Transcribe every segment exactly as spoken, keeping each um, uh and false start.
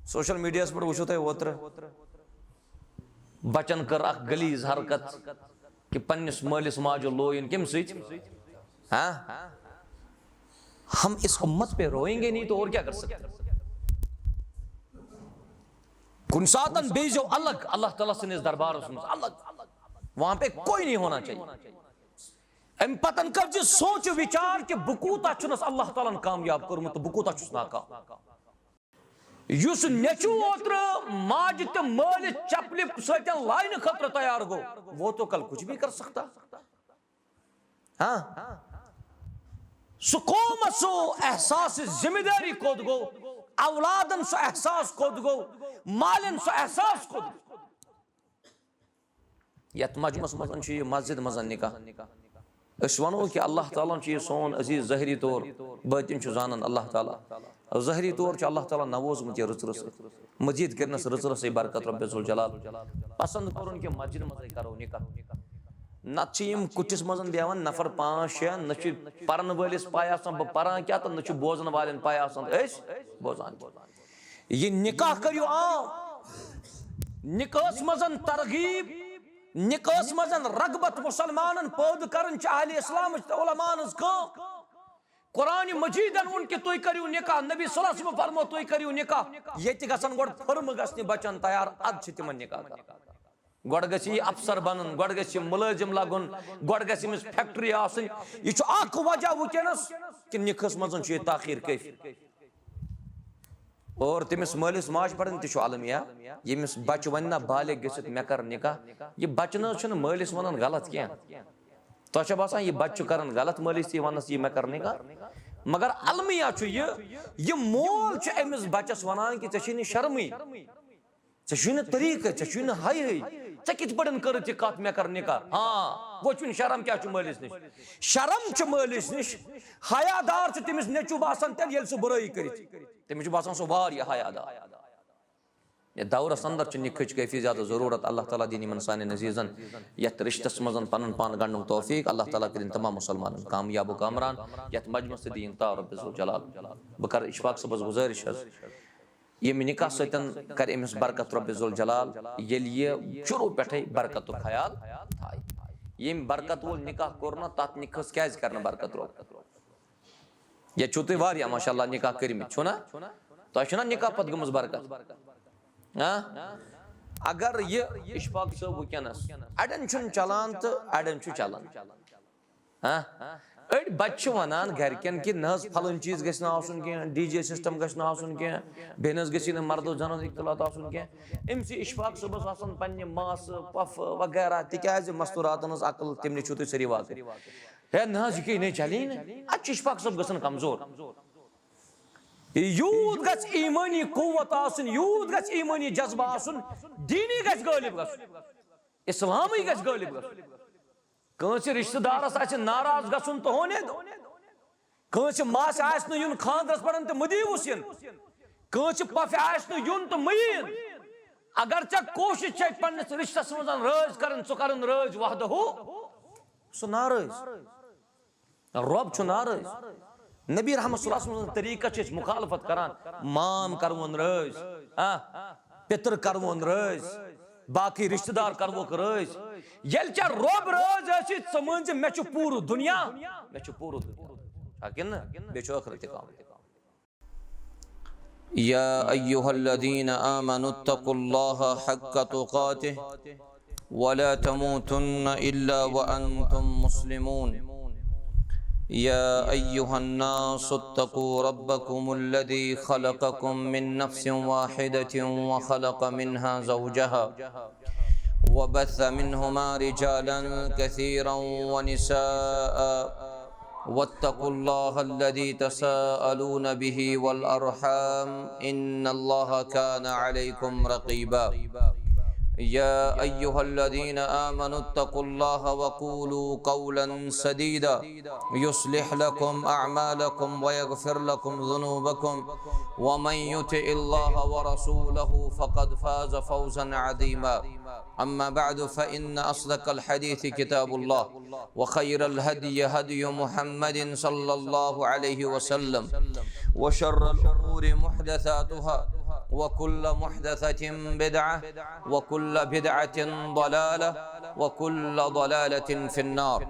Social میڈیاہس پٮ۪ٹھ وٕچھو تۄہہِ اوترٕ بچن کٔر اکھ غلیظ حرکت کہ پننِس مٲلِس ماجہِ لویُن کمہِ سۭتۍ؟ ہاں؟ ہم اس امت پہ روئیں گے نہیں تو اور کیا کر سکتے ہیں؟ کُنہِ ساتن بیٚہزیو الگ اللہ تعالیٰ سٕنٛدِس دربارس منٛز، الگ، وہاں پہ کوئی نہیں ہونا چاہیے۔ امہِ پتن کر زِ سونچ وچار کہ بہٕ کوٗتاہ چھُنس اللہ تعالیٰ ہن کامیاب کوٚرمُت تہٕ بہٕ کوٗتاہ چھُس ناکام۔ یُس نیٚچو اوترٕ ماجہِ تہٕ مٲلِس چپلہِ سۭتۍ لاینہٕ خٲطرٕ تیار گوٚو، وہ تو کل کچھ بھی کر سکتا۔ ہاں، سُہ قومس سُہ احساس ذمہ داری کوٚت گوٚو، اولادن سُہ احساس کوٚت گوٚو، مالٮ۪ن سُہ احساس کوٚت گوٚو؟ یتھ مجمعس منٛز چھُ یہِ مسجد منٛز نکاح۔ أسۍ ونو کہ اللہ تعالیٰ ہن چھُ یہِ سون عزیز ظٲہری طور، باطن چھُ زانان اللہ تعالیٰ۔ ظٲہری طور چھُ اللہ تعالیٰ نووزمُت یہِ رٕژ رٕژ۔ مزید کٔرنس رٕژ رٕژ برکت رب ذوالجلال۔ پسند کوٚرُن کہ مسجد منٛزٕے کرو نکاح۔ نتہٕ چھِ یِم کُٹھِس منٛز بیٚہوان نفر پانٛژھ شےٚ، نہ چھُ پرن وٲلِس پاے آسان بہٕ پران کیٛاہ تہٕ نہ چھُ بوزن والٮ۪ن پاے آسان أسۍ بوزان کیٛاہ۔ یہِ نکاح کٔرِو عام۔ نکاحس منٛز ترغیب، نکاحس منٛز رغبت مسلمانن پٲدٕ کرٕنۍ چھِ اہل اسلامٕچ تہٕ علماءن ہٕنٛز کٲم۔ قرآن مجیدن ووٚن کہِ تُہۍ کٔرِو نکاح، نبی صلی اللہ علیہ وسلم فرمو تُہۍ کٔرِو نکاح۔ ییٚتہِ گژھن گۄڈٕ فرمہٕ گژھنہِ بچن تیار، ادٕ چھِ تِمن نکاح کران۔ گۄڈٕ گژھِ یہِ افسر بنُن، گۄڈٕ گژھِ یہِ مُلٲزِم لگُن، گۄڈٕ گژھِ أمِس فیکٹری آسٕنۍ۔ یہِ چھُ اکھ وجہ وٕنکیٚنس کہِ نکاحس منٛز چھُ یہِ تاخیر کٲفی۔ اور تٔمِس مٲلِس ماجہِ پرن تہِ چھُ المیہ، ییٚمِس بچہِ ونہِ نہ بالغ گٔژھِتھ مےٚ کر نکاح، یہِ بچہِ نہ حظ چھُنہٕ مٲلِس ونان غلط کینٛہہ۔ تۄہہِ چھا باسان یہِ بچہِ چھُ کران غلط مٲلِس تہِ ونس یہِ مےٚ کر نکاح؟ مگر المیہ چھُ یہِ، یہِ مول چھُ أمِس بچس ونان کہِ ژےٚ چھے نہٕ شرمٕے، ژےٚ چھُے نہٕ طریٖقہٕ، ژےٚ چھُے نہٕ حیٲیی، ژےٚ کِتھ پٲٹھۍ کٔرٕتھ یہِ کتھ مےٚ کر نکاح؟ ہاں، وۄنۍ چھُنہٕ شرم کیٛاہ چھُ مٲلِس نِش؟ شرم چھُ مٲلِس نِش، حیا دار چھُ تٔمِس نیٚچوٗ باسان تیٚلہِ ییٚلہِ سُہ بُرٲیی کٔرِتھ، تٔمِس چھُ باسان سُہ واریاہ حیا دار۔ یتھ دورس اندر چھِ نکاحٕچ کٲفی زیادٕ ضروٗرت۔ اللہ تعالیٰ دِنۍ یِمن سانٮ۪ن عزیزن یتھ رشتس منٛز پنُن پان گنڈنُک توفیق۔ اللہ تعالیٰ کٔرِن تمام مسلمانن کامیاب و کامران۔ یتھ مجمعس تہِ دِیِن تار رب ذوالجلال۔ بہٕ کرٕ اشفاق صٲبس گزٲرش حظ، ییٚمہِ نکاح سۭتۍ کرِ أمِس برکت رب ذوالجلال، ییٚلہِ یہِ شروع پٮ۪ٹھے برکتُک خیال تھایہِ۔ ییٚمۍ برکت وول نکاح کوٚر نہ، تتھ نکاحس کیازِ کرِ نہٕ برکت رب؟ ییٚتہِ چھِو تُہۍ واریاہ ماشاءاللہ نکاح کٔرمٕتۍ، چھُو نا؟ تۄہہِ چھُو نا نکاح پتہٕ گٔمٕژ برکت؟ ہاں؟ اگر یہِ اشفاق صٲب وٕنکیٚنس، اڑٮ۪ن چھُنہٕ چلان تہٕ اڑٮ۪ن چھُ چلان۔ ہاں؟ أڑۍ بچہِ چھِ ونان گرِکٮ۪ن کہِ نہ حظ پھلٲنۍ چیٖز گژھِ نہٕ آسُن کینٛہہ، ڈی جے سسٹم گژھِ نہٕ آسُن کینٛہہ، بیٚیہِ نہ حظ گژھِ نہٕ مردو زنان اختلاط آسُن کینٛہہ۔ أمۍ سٕے اشفاق صٲبس آسان پننہِ ماسہٕ، پۄفہٕ وغیرہ، تِکیازِ مستوراتن ہٕنٛز عقل تِم نہ چھِو تُہۍ سٲری واقف۔ ہے نہ حظ، یہِ کیٛاہ نَے چلی نہٕ۔ اَتہِ چھُ اشفاق صٲب گژھان کمزور۔ یوٗت گژھِ ایٖمٲنی قوت آسٕنۍ، یوٗت گژھِ ایٖمٲنی جذبہٕ آسُن، دیٖنی گژھِ غٲلب گژھُن، اسلامٕے گژھِ غٲلب گژھُن۔ کٲنٛسہِ رشتہٕ دارس آسہِ ناراض گژھُن تہٕ ہونے دو۔ کٲنٛسہِ ماسہِ آسہِ نہٕ یُن خانٛدرس پٮ۪ٹھ تہٕ مہٕ دِیوُس یِن۔ کٲنٛسہِ پۄفہِ آسہِ نہٕ یُن تہٕ مہٕ یِن۔ اگر ژےٚ کوٗشش چھے پننِس رشتس منٛز رٲضۍ کرٕنۍ، ژٕ کرن رٲضۍ وحدہ ہو، سُہ ناراض۔ رۄب چھُ ناراض۔ نبی رحمت صلی اللہ علیہ وسلم سٕنٛز طریٖقس چھِ أسۍ مخالفت کران۔ مام کرون رٲضۍ، ہاں، پِتٕر کرون رٲضۍ، باقٕے رشتہٕ دار کروکھ رٲضۍ۔ ییٚلہِ ژےٚ رۄب رٲضۍ ٲسی، ژٕ مٲنۍ زِ مےٚ چھُ پوٗرٕ دُنیا، مےٚ چھُ پوٗرٕ دُنیا۔ چھا کِنہٕ نہ؟ بیٚیہِ چھُ ٲخرت تہِ کامٕے۔ يا أيها الذين آمنوا اتقوا الله حق تقاته ولا تموتن إلا وأنتم مسلمون. يا أيها الناس اتقوا ربكم الذي خلقكم من نفس واحدة وخلق منها زوجها وبث منهما رجالا كثيرا ونساء واتقوا الله الذي تساءلون به والأرحام إن الله كان عليكم رقيبا. يا أيها الذين آمنوا اتقوا الله وقولوا قولا سديدا يصلح لكم أعمالكم ويغفر لكم ذنوبكم ومن يطع الله ورسوله فقد فاز فوزا عظيما. أما بعد، فإن أصدق الحديث كتاب الله، وخير الهدي هدي محمد صلى الله عليه وسلم، وشر الأمور محدثاتها، وكل محدثة بدعة، وكل بدعة ضلالة، وكل ضلالة في النار.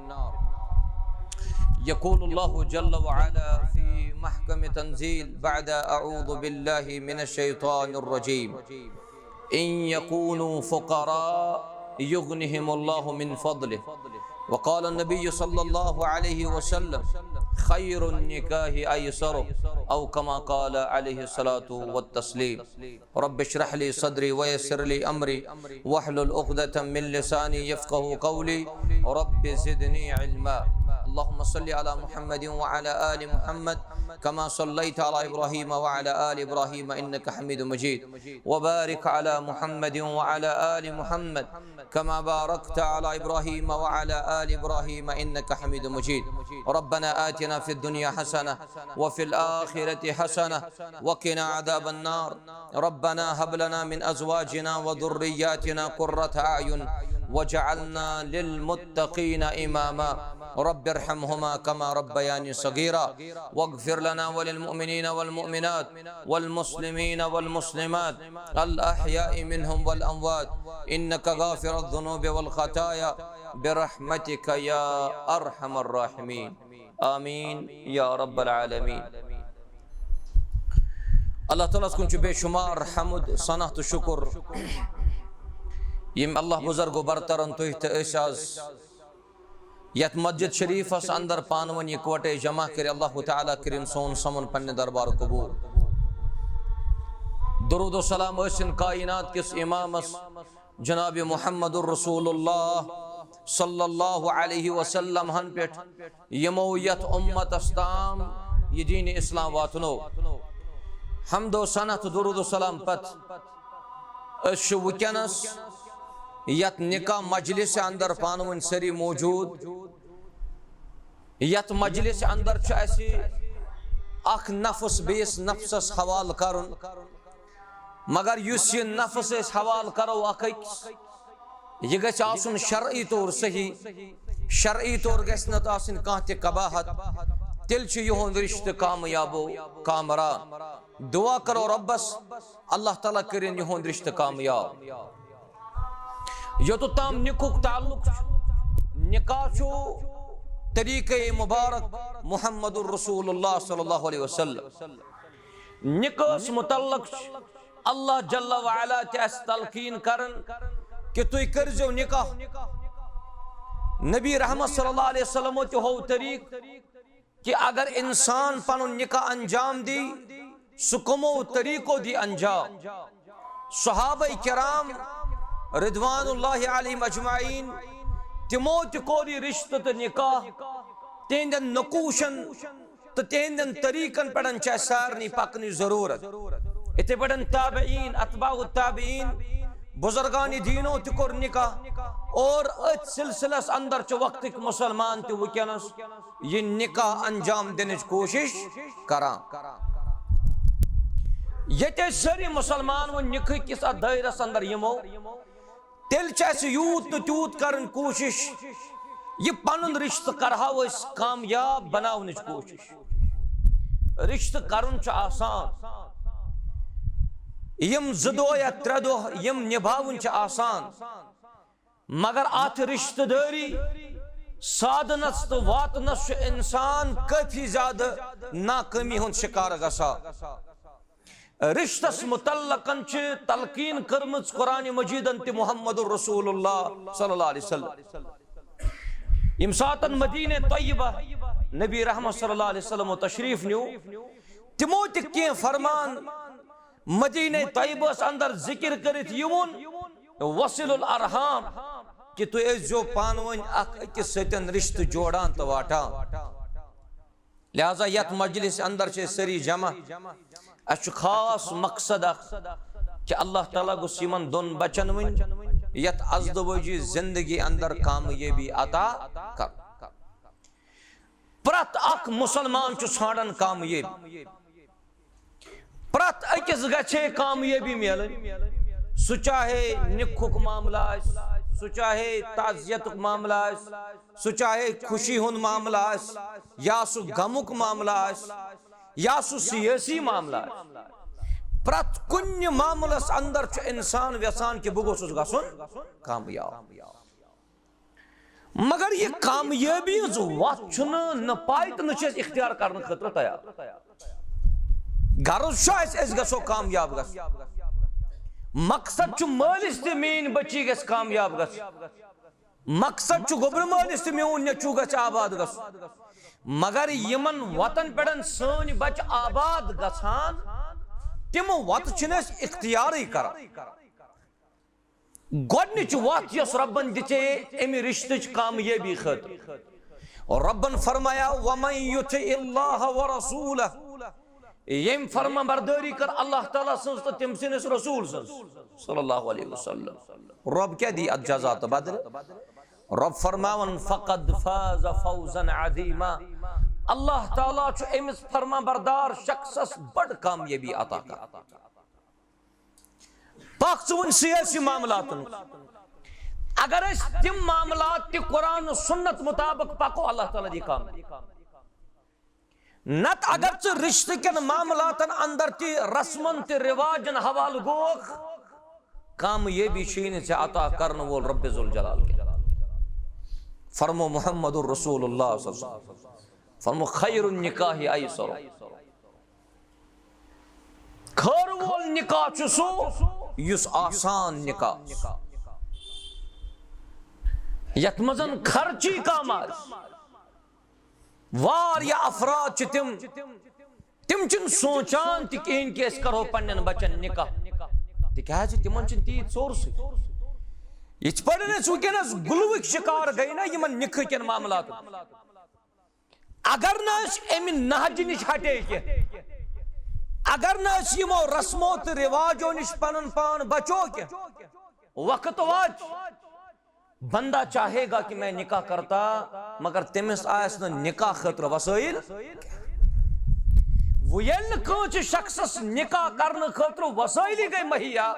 يقول الله جل وعلا في محكم تنزيل بعد أعوذ بالله من الشيطان الرجيم: إن يكونوا فقراء يغنهم الله من فضله. وقال النبي صلى الله عليه وسلم: خير النكاح أيسره، أو كما قال عليه الصلاة والتسليم. رب اشرح لي صدري ويسر لي أمري واحلل عقدة من لساني يفقه قولي. رب زدني علما. اللهم صل على محمد وعلى آل محمد كما صليت على إبراهيم وعلى آل إبراهيم إنك حميد مجيد. وبارك على محمد وعلى آل محمد كما باركت على إبراهيم وعلى آل إبراهيم إنك حميد مجيد. ربنا آتنا في الدنيا حسنة وفي الآخرة حسنة وقنا عذاب النار. ربنا هب لنا من أزواجنا وذرياتنا قرة أعين واجعلنا للمتقين إماما. رب ارحمهما كما ربياني صغيرا. واغفر لنا وللمؤمنين والمؤمنات والمسلمين والمسلمات الأحياء منهم والأموات إنك غافر الذنوب والخطايا برحمتك يا أرحم الراحمين. آمين يا رب العالمين. اللہ تعالیٰ ہس کُن چھُ بے شمار حمد، ثنا تہٕ شُکُر، ییٚمۍ اللہ بزرگ و برترن تُہۍ تہٕ أسۍ آز یتھ مسجد شریفس اندر پانہٕ ؤنۍ یکوٹے جمع کٔرۍ۔ اللہ تعالیٰ کٔرِن سون سمن پننہِ دربار قبول۔ درود و سلام ٲسِن کائنات کِس امامس جناب محمد رسول اللہ صلی اللہ علیہ وسلم ہن پٮ۪ٹھ، یِمو یتھ امتس تام یہِ دین اسلام واتنو۔ حمد و ثنا تہٕ درود و سلام پتہٕ أسۍ چھِ وٕنکیٚنَس یَتھ نکاح مجلس اندر پانہٕ ؤنۍ سٲری موجود۔ یَتھ مجلس اندر چھُ اَسہِ اکھ نفس بیٚیِس نفسَس حوالہٕ کرُن، مگر یُس یہِ نفس أسۍ حوالہٕ کرو اکھ أکِس، یہِ گژھِ آسُن شرعی طور صحیح، شرعی طور گژھِ نہٕ اَتھ آسٕنۍ کانٛہہ تہِ قباحت، تیٚلہِ چھُ یِہُنٛد رشتہٕ کامیاب و کامران۔ دعا کرو رۄبس، اللہ تعالیٰ کٔرِن یِہُنٛد رشتہٕ کامیاب۔ یوٚتَتھ تام نکاحُک تعلق چھُ، نکاح چھُ طریقہ مبارک محمد رسول اللہ صلی اللہ علیہ وسلم۔ نکاحس متعلق چھُ اللہ جل وعلا تہِ اَسہِ تلقین کران کہ تُہۍ کٔرزیو نکاح۔ نبی رحمت صلی اللہ علیہ وسلم تہِ ہوو طریق کہ اگر انسان پنُن نکاح انجام دی، سُہ کمو طریقو دی انجام۔ صحابہ کرام رضوان اللہ علیہم اجمعین، تِمو تہِ کوٚر یہِ رشتہٕ تہٕ نکاح، تِہنٛدٮ۪ن نقوشن تہٕ تِہنٛدٮ۪ن طریقن پٮ۪ٹھ چھِ اَسہِ سارنٕے پکنٕچ ضروٗرت۔ یِتھے پٲٹھۍ تابعین، اتباع التابعین، بزرگان دینو تہِ کوٚر نکاح، اور أتھۍ سلسلس اندر چھِ وقتٕکۍ مسلمان تہِ وٕنکیٚنس یہِ نکاح انجام دِنٕچ کوٗشش کران۔ ییٚتہِ أسۍ سٲری مسلمان وۄنۍ نکاح کِس اتھ دٲیرس اندر یِمو، تیٚلہِ چھِ اَسہِ یوٗت تہٕ تیوٗت کرٕنۍ کوٗشش، یہِ پنُن رشتہٕ کرہاو أسۍ کامیاب بناونٕچ کوٗشش۔ رشتہٕ کرُن چھُ آسان، یِم زٕ دۄہ یا ترٛےٚ دۄہ یِم نباوٕنۍ چھِ آسان، مگر اتھ رشتہٕ دٲری سادنس تہٕ واتنس چھُ انسان کٲفی زیادٕ ناکٲمی ہُنٛد شکار گژھان۔ رشتس متعلقن چھِ تلقین کٔرمٕژ قرآن مجیدن تہِ محمد رسول اللہ صلی اللہ علیہ وسلم۔ ییٚمہِ ساتن مدینہ طیبہ نبی رحمت صلی اللہ علیہ وسلم تشریف نیو، تِمو تہِ کینٛہہ فرمان مدینہ طیبس اندر ذکر کٔرِتھ یِوُن، وصل الارحام، کہ تُہۍ ٲسۍزیو پانہٕ ؤنۍ اکھ أکِس سۭتۍ رشتہٕ جوڑان تہٕ واٹان۔ لہذا یتھ مجلس اندر چھِ أسۍ سٲری جمع، اَسہِ چھُ خاص مقصد اکھ کہ اللہ تعالیٰ گوٚژھ یِمن دۄن بچن وٕنۍ یتھ ازدوٲجی زندگی اندر کامیٲبی عطا کرُن۔ پرٛٮ۪تھ اکھ مسلمان چھُ ژھانڈان کامیٲبی، پرٛٮ۪تھ أکِس گژھِ ہے کامیٲبی میلٕنۍ، سُہ چاہے نِکہُک معاملہٕ آسہِ، سُہ چاہے تعزیتُک معاملہٕ آسہِ، سُہ چاہے خوشی ہُنٛد معاملہٕ آسہِ، یا سُہ غمُک معاملہٕ آسہِ، یا سُہ سیٲسی معاملہٕ آسہِ۔ پرٛٮ۪تھ کُنہِ معاملس اندر چھُ انسان یژھان کہِ بہٕ گوٚژھُس گژھُن کامیاب۔ مگر یہِ کامیٲبی ہٕنٛز وَتھ چھُنہٕ نہٕ پاے تہٕ نہٕ چھِ أسۍ اختیار کرنہٕ خٲطرٕ تیار۔ غرض چھُ اَسہِ، أسۍ گژھو کامیاب گژھُن۔ مقصد چھُ مٲلِس تہِ میٛٲنۍ بٔچی گژھِ کامیاب گژھُن۔ مقصد چھُ گوٚبرٕ مٲلِس تہِ میون نیٚچوٗ گژھِ آباد گژھُن۔ مگر یِمن وَتَن پٮ۪ٹھ سٲنۍ بَچہٕ آباد گژھان، تِم وَتہٕ چھِنہٕ أسۍ اختیارٕے کران۔ گۄڈٕنِچ وَتھ یۄس رۄبَن دِژے اَمہِ رِشتٕچ کامیٲبی خٲطرٕ، رۄبَن فرمایا، "وَمَن یُطِعِ اللَّهَ وَرَسُولَهُ"، ییٚمۍ فرما بردٲری کٔر اللہ تعالیٰ سٕنٛز تہٕ تٔمۍ سٕنٛدِس رسول سٕنٛز، صلی اللہ علیہ وسلم، رۄب کیٛاہ دی اَتھ جزا تہٕ بدلہٕ؟ رۄب فرماوان، "فقد فاز فوزا عظیما"، اللہ تعالیٰ چھُ أمِس فرما بردار شخصس بٔڑ کامیٲبی عطا کران۔ پکھ ژٕ وۄنۍ سیٲسی معاملاتن۔ اگر أسۍ تِم معاملات تہِ قرآن و سنت مطابق پکو، اللہ تعالیٰ دی کامیٲبی۔ نتہٕ اگر ژٕ رشتہٕ کٮ۪ن معاملاتن اندر تہِ رسمن تہٕ رواجن حوالہٕ گوکھ، کامیٲبی چھُے نہٕ ژےٚ عطا کرن وول رب ذوالجلال کینٛہہ۔ فرمو محمد رسول اللہ صلی اللہ علیہ وسلم، فرمو، "خیر النکاح ایسر"، خٲر وول نکاح چھُ سُہ یُس آسان نکاح، یتھ منٛز خرچی کم آسہِ۔ واریاہ افراد چھِ تِم، تِم چھِنہٕ سونٛچان تہِ کِہیٖنۍ کہِ أسۍ کرہو پننٮ۪ن بچن نکاح، تِکیازِ تِمن چھِنہٕ تیٖژ سورسٕے۔ یِتھ پٲٹھۍ أسۍ وٕنکیٚنس گُلوٕکۍ شکار گٔے نا یِمن نکاح کٮ۪ن معاملاتن۔ اگر نہٕ أسۍ امہِ نہجہِ نِش ہٹے کینٛہہ، اگر نہٕ أسۍ یِمو رسمو تہٕ رواجو نِش پنُن پان بچو کینٛہہ، وقت واتہِ، بندہ چاہے گا کہ میں نکاح کرتا، مگر تٔمِس آسہِ نہٕ نکاح خٲطرٕ وسٲیِل۔ وۄنۍ ییٚلہِ نہٕ کٲنٛسہِ شخصس نکاح کرنہٕ خٲطرٕ وسٲیلٕے گٔے مہیا،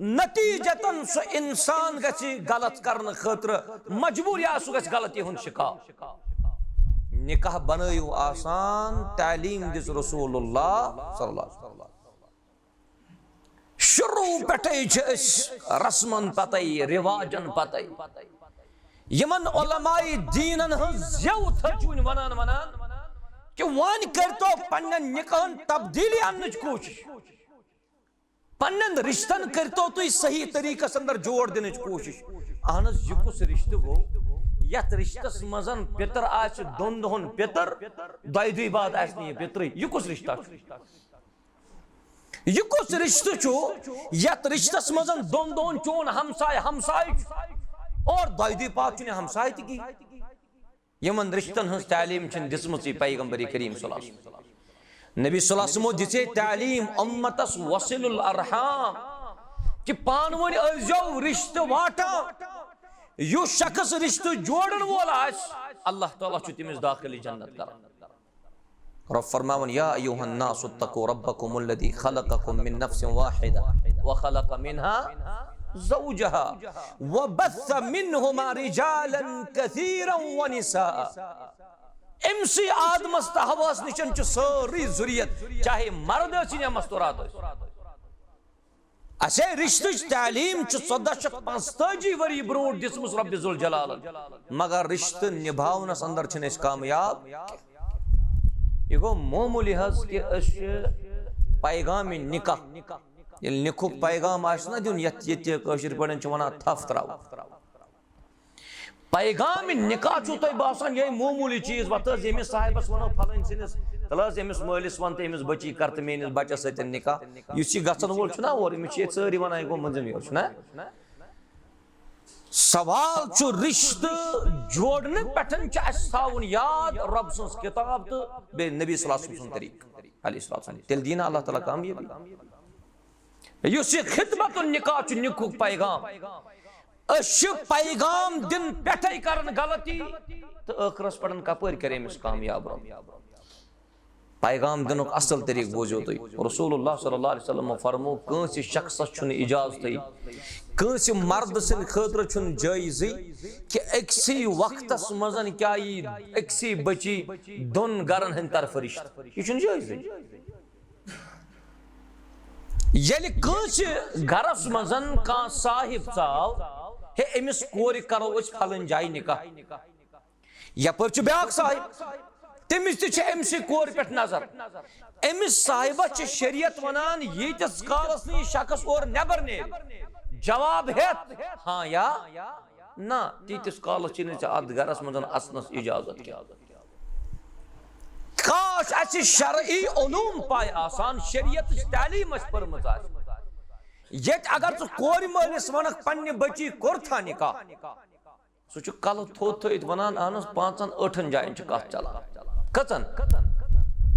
نتیجتاً سُہ انسان گژھِ غلط کرنہٕ خٲطرٕ مجبوٗر یا سُہ گژھِ غلطی ہُنٛد شکار۔ نکاح بنٲیِو آسان، تعلیٖم دِژ رسول اللہ صلی اللہ علیہ وسلم۔ شروع پٮ۪ٹھے چھِ أسۍ رسمن پتے، رواجن پتے، یِمن علماء دیٖنن ہٕنٛز زٮ۪و تھٔج وٕنہِ ونان ونان کہِ وۄنۍ کٔرۍتو پننٮ۪ن نکاحن تبدیٖلی اننٕچ کوٗشش، پننٮ۪ن رشتن کٔرۍتو تُہۍ صحیح طریقس اندر جوڑ دِنٕچ کوٗشش۔ اہن حظ، یہِ کُس رشتہٕ گوٚو یتھ رشتس منٛز پِتر آسہِ دۄن دۄہن پِتر، دۄیہِ دُہۍ بعد آسہِ نہٕ یہِ پِترٕے؟ یہِ کُس رشتہ چھُ؟ یہِ کُس رشتہٕ چھُ یتھ رشتس منٛز دۄن دۄہن چون ہمساے ہمساے چھُ اور دۄیہِ دُہۍ پتہٕ چھُنہٕ ہمساے تہِ کِہیٖنۍ؟ یِمن رشتن ہٕنٛز تعلیٖم چھِنہٕ دِژمٕژٕے پیغمبر کریم صلی اللہ علیہ وسلم۔ نبی صلی اللہ علیہ وسلمو دِژے تعلیٖم امتس وصل الارحام کہِ پانہٕ ؤنۍ ٲسۍزیو رشتہٕ واٹان۔ یُس شخص رشتہٕ جوڑن وول آسہِ، اللہ تعالیٰ چھُ تٔمِس داخل جنت کران۔ رب فرماوان، "یا ایھا الناس اتقوا ربکم الذی خلقکم من نفس واحدہ وخلق منها زوجها وبث منهما رجالا کثیرا ونساء"۔ أمۍ سٕے آدمس تہٕ حواہس نِش چھِ سٲرٕے ذُریت، چاہے مرد ٲسِن یا مستورات ٲسِن۔ اسے رشتٕچ تعلیٖم چھِ ژۄداہ شیٚتھ پانٛژتٲجی ؤری برونٛٹھ دِژمٕژ رۄبِ ذوالجلالن، مگر رشتہٕ نِبھاونس اندر چھِنہٕ أسۍ کامیاب۔ یہِ گوٚو معموٗلی حظ کہِ أسۍ چھِ پیغامِ نکاح، ییٚلہِ نِکاحُک پیغام آسہِ نہ دیُن، یتھ ییٚتہِ کٲشِر پٲٹھۍ چھِ ونان تھپھ تراوُن۔ پیغام نکاح چھُو تۄہہِ باسان یِہوٚے معموٗلی چیٖز؟ وَتہٕ حظ ییٚمِس صاحبَس وَنو پھلٲنۍ سٕنٛدِس، تَلہٕ حظ ییٚمِس مٲلِس وَن تہٕ ییٚمِس بٔچی کَر تہٕ میٛٲنِس بَچَس سۭتۍ نکاح۔ یُس یہِ گژھن وول چھُنہ اورٕ، أمِس چھِ ییٚتہِ سٲری وَنان یہِ گوٚو مٔنٛزِم یور، چھُنہ؟ سوال چھُ رِشتہٕ جوڑنہٕ پٮ۪ٹھ چھُ اَسہِ تھاوُن یاد رۄب سٕنٛز کِتاب تہٕ بیٚیہِ نبی صلی اللہ علیہ وسلم سُنٛد طریٖقہٕ، علیہ الصلوۃ والسلام۔ تیٚلہِ دِیہِ نہ اللہ تعالیٰ کامیٲبی۔ یُس یہِ خطبۃ النکاح چھُ، نکاحُک پیغام، أسۍ چھِ پیغام دِن پٮ۪ٹھَے کران غلطی تہٕ ٲخرس پٮ۪ٹھ کپٲرۍ کرِ أمِس کامیاب رب؟ پیغام دِنُک اصل طریقہٕ بوٗزِو تُہۍ۔ رسول اللہ صلی اللہ علیہ وسلم فرمو، کٲنٛسہِ شخصس چھُنہٕ اجازتٕے، کٲنٛسہِ مردٕ سٕنٛدِ خٲطرٕ چھُنہٕ جٲیزٕے کہِ أکسٕے وقتس منٛز کیٛاہ یی أکسٕے بٔچی دۄن گرن ہٕنٛدِ طرفہٕ رشتہٕ۔ یہِ چھُنہٕ جٲیزٕے۔ ییٚلہِ کٲنٛسہِ گرس منٛز کانٛہہ صاحب ژاو، ہے، أمِس کورِ کرو أسۍ فلٲنۍ جایہِ نکاح، یپٲرۍ چھُ بیٛاکھ صاحب، تٔمِس تہِ چھِ أمۍ سٕے کورِ پٮ۪ٹھ نظر۔ أمِس صاحبس چھِ شریعت ونان، ییٖتِس کالس نہٕ یہِ شخص اورٕ نٮ۪بر نیرِ، جواب ہٮ۪تھ ہاں یا نہ، تیٖتِس کالس چھِنہٕ ژےٚ اتھ گرس منٛز اژنس اجازت کینٛہہ۔ کاش اسہِ شرعی علوم پاے آسان، شریعتٕچ تعلیٖم اسہِ پٔرمٕژ آسہِ۔ ییٚتہِ اگر ژٕ کورِ مٲلِس ونکھ پننہِ بچی کوٚرتھا نکاح، سُہ چھُ کلہٕ تھوٚد تھٲیِتھ ونان، اہن حظ، پانٛژن ٲٹھن جاین چھِ کتھ چلان۔ کٔژن؟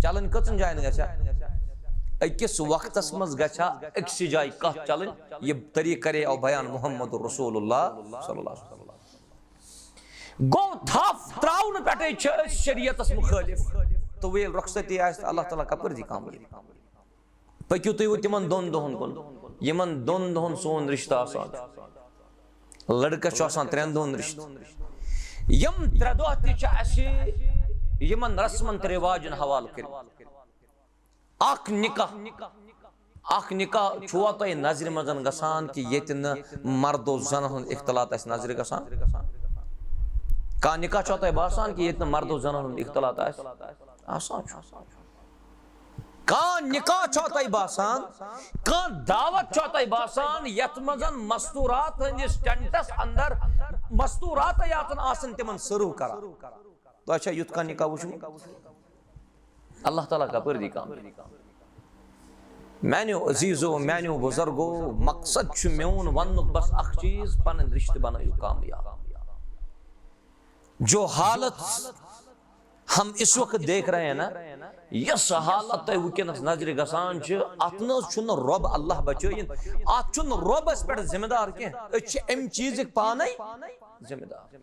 چلٕنۍ کٔژن جاین گژھِ ہا؟ أکِس وقتس منٛز گژھِ ہا أکسٕے جایہِ کتھ چلٕنۍ۔ یہِ طریٖقہٕ کرے او بیان محمد رسول اللہ صلی اللہ علیہ وسلم۔ گوٚو، تھپھ تراونہٕ پٮ۪ٹھے چھِ أسۍ شریعتس مُخٲلِف۔ تہٕ وۄنۍ ییٚلہِ رۄخصتی آسہِ تہٕ اللہ تعالیٰ کپٲرۍ دی کامیٲبی؟ پٔکِو تُہۍ وۄنۍ تِمن دۄن دۄہن کُن، یِمن دۄن دۄہن سون رشتہٕ آسان چھُ۔ لڑکس چھُ آسان ترٛٮ۪ن دۄہن رشتہٕ۔ یِم ترٛےٚ دۄہ تہِ چھِ اَسہِ یِمن رسمن تہٕ رواجن حوالہٕ کٔرمٕتۍ۔ اکھ نکاح، اکھ نکاح چھُوا تۄہہِ نظرِ منٛز گژھان کہِ ییٚتہِ نہٕ مرد و زنان ہُنٛد اختلاط آسہِ نظرِ گژھان؟ کانٛہہ نکاح چھُوا تۄہہِ باسان کہِ ییٚتہِ نہٕ مرد و زنان ہُنٛد اختلاط آسہِ؟ آسان چھُ۔ کانٛہہ نکاح چھا تۄہہِ باسان، کانٛہہ دعوت چھا تۄہہِ باسان، یتھ منٛز مستورات ہٕنٛدِس ٹینٹس اندر مستورات یاتن آسن تِمن سرو کران؟ تۄہہِ چھا یُتھ کانٛہہ نکاح وُچھمُت؟ اللہ تعالیٰ کپٲرۍ دی کامیاب؟ میانیو عزیزو، میانیو بزرگو، مقصد چھُ میون وننُک بس اکھ چیز، پنٕنۍ رشتہٕ بنٲیِو کامیاب۔ جو حالت ہم اس وقت دیکھ رہے ہیں نا، یۄس حالت تۄہہِ وٕنکیٚنس نظرِ گژھان چھِ، اتھ نہ حظ چھُنہٕ رۄب اللہ بچٲیِن، اتھ چھُنہٕ رۄب اسہِ پٮ۪ٹھ ذمہٕ دار کینٛہہ، أسۍ چھِ امہِ چیٖزٕکۍ پانے ذمہٕ دار۔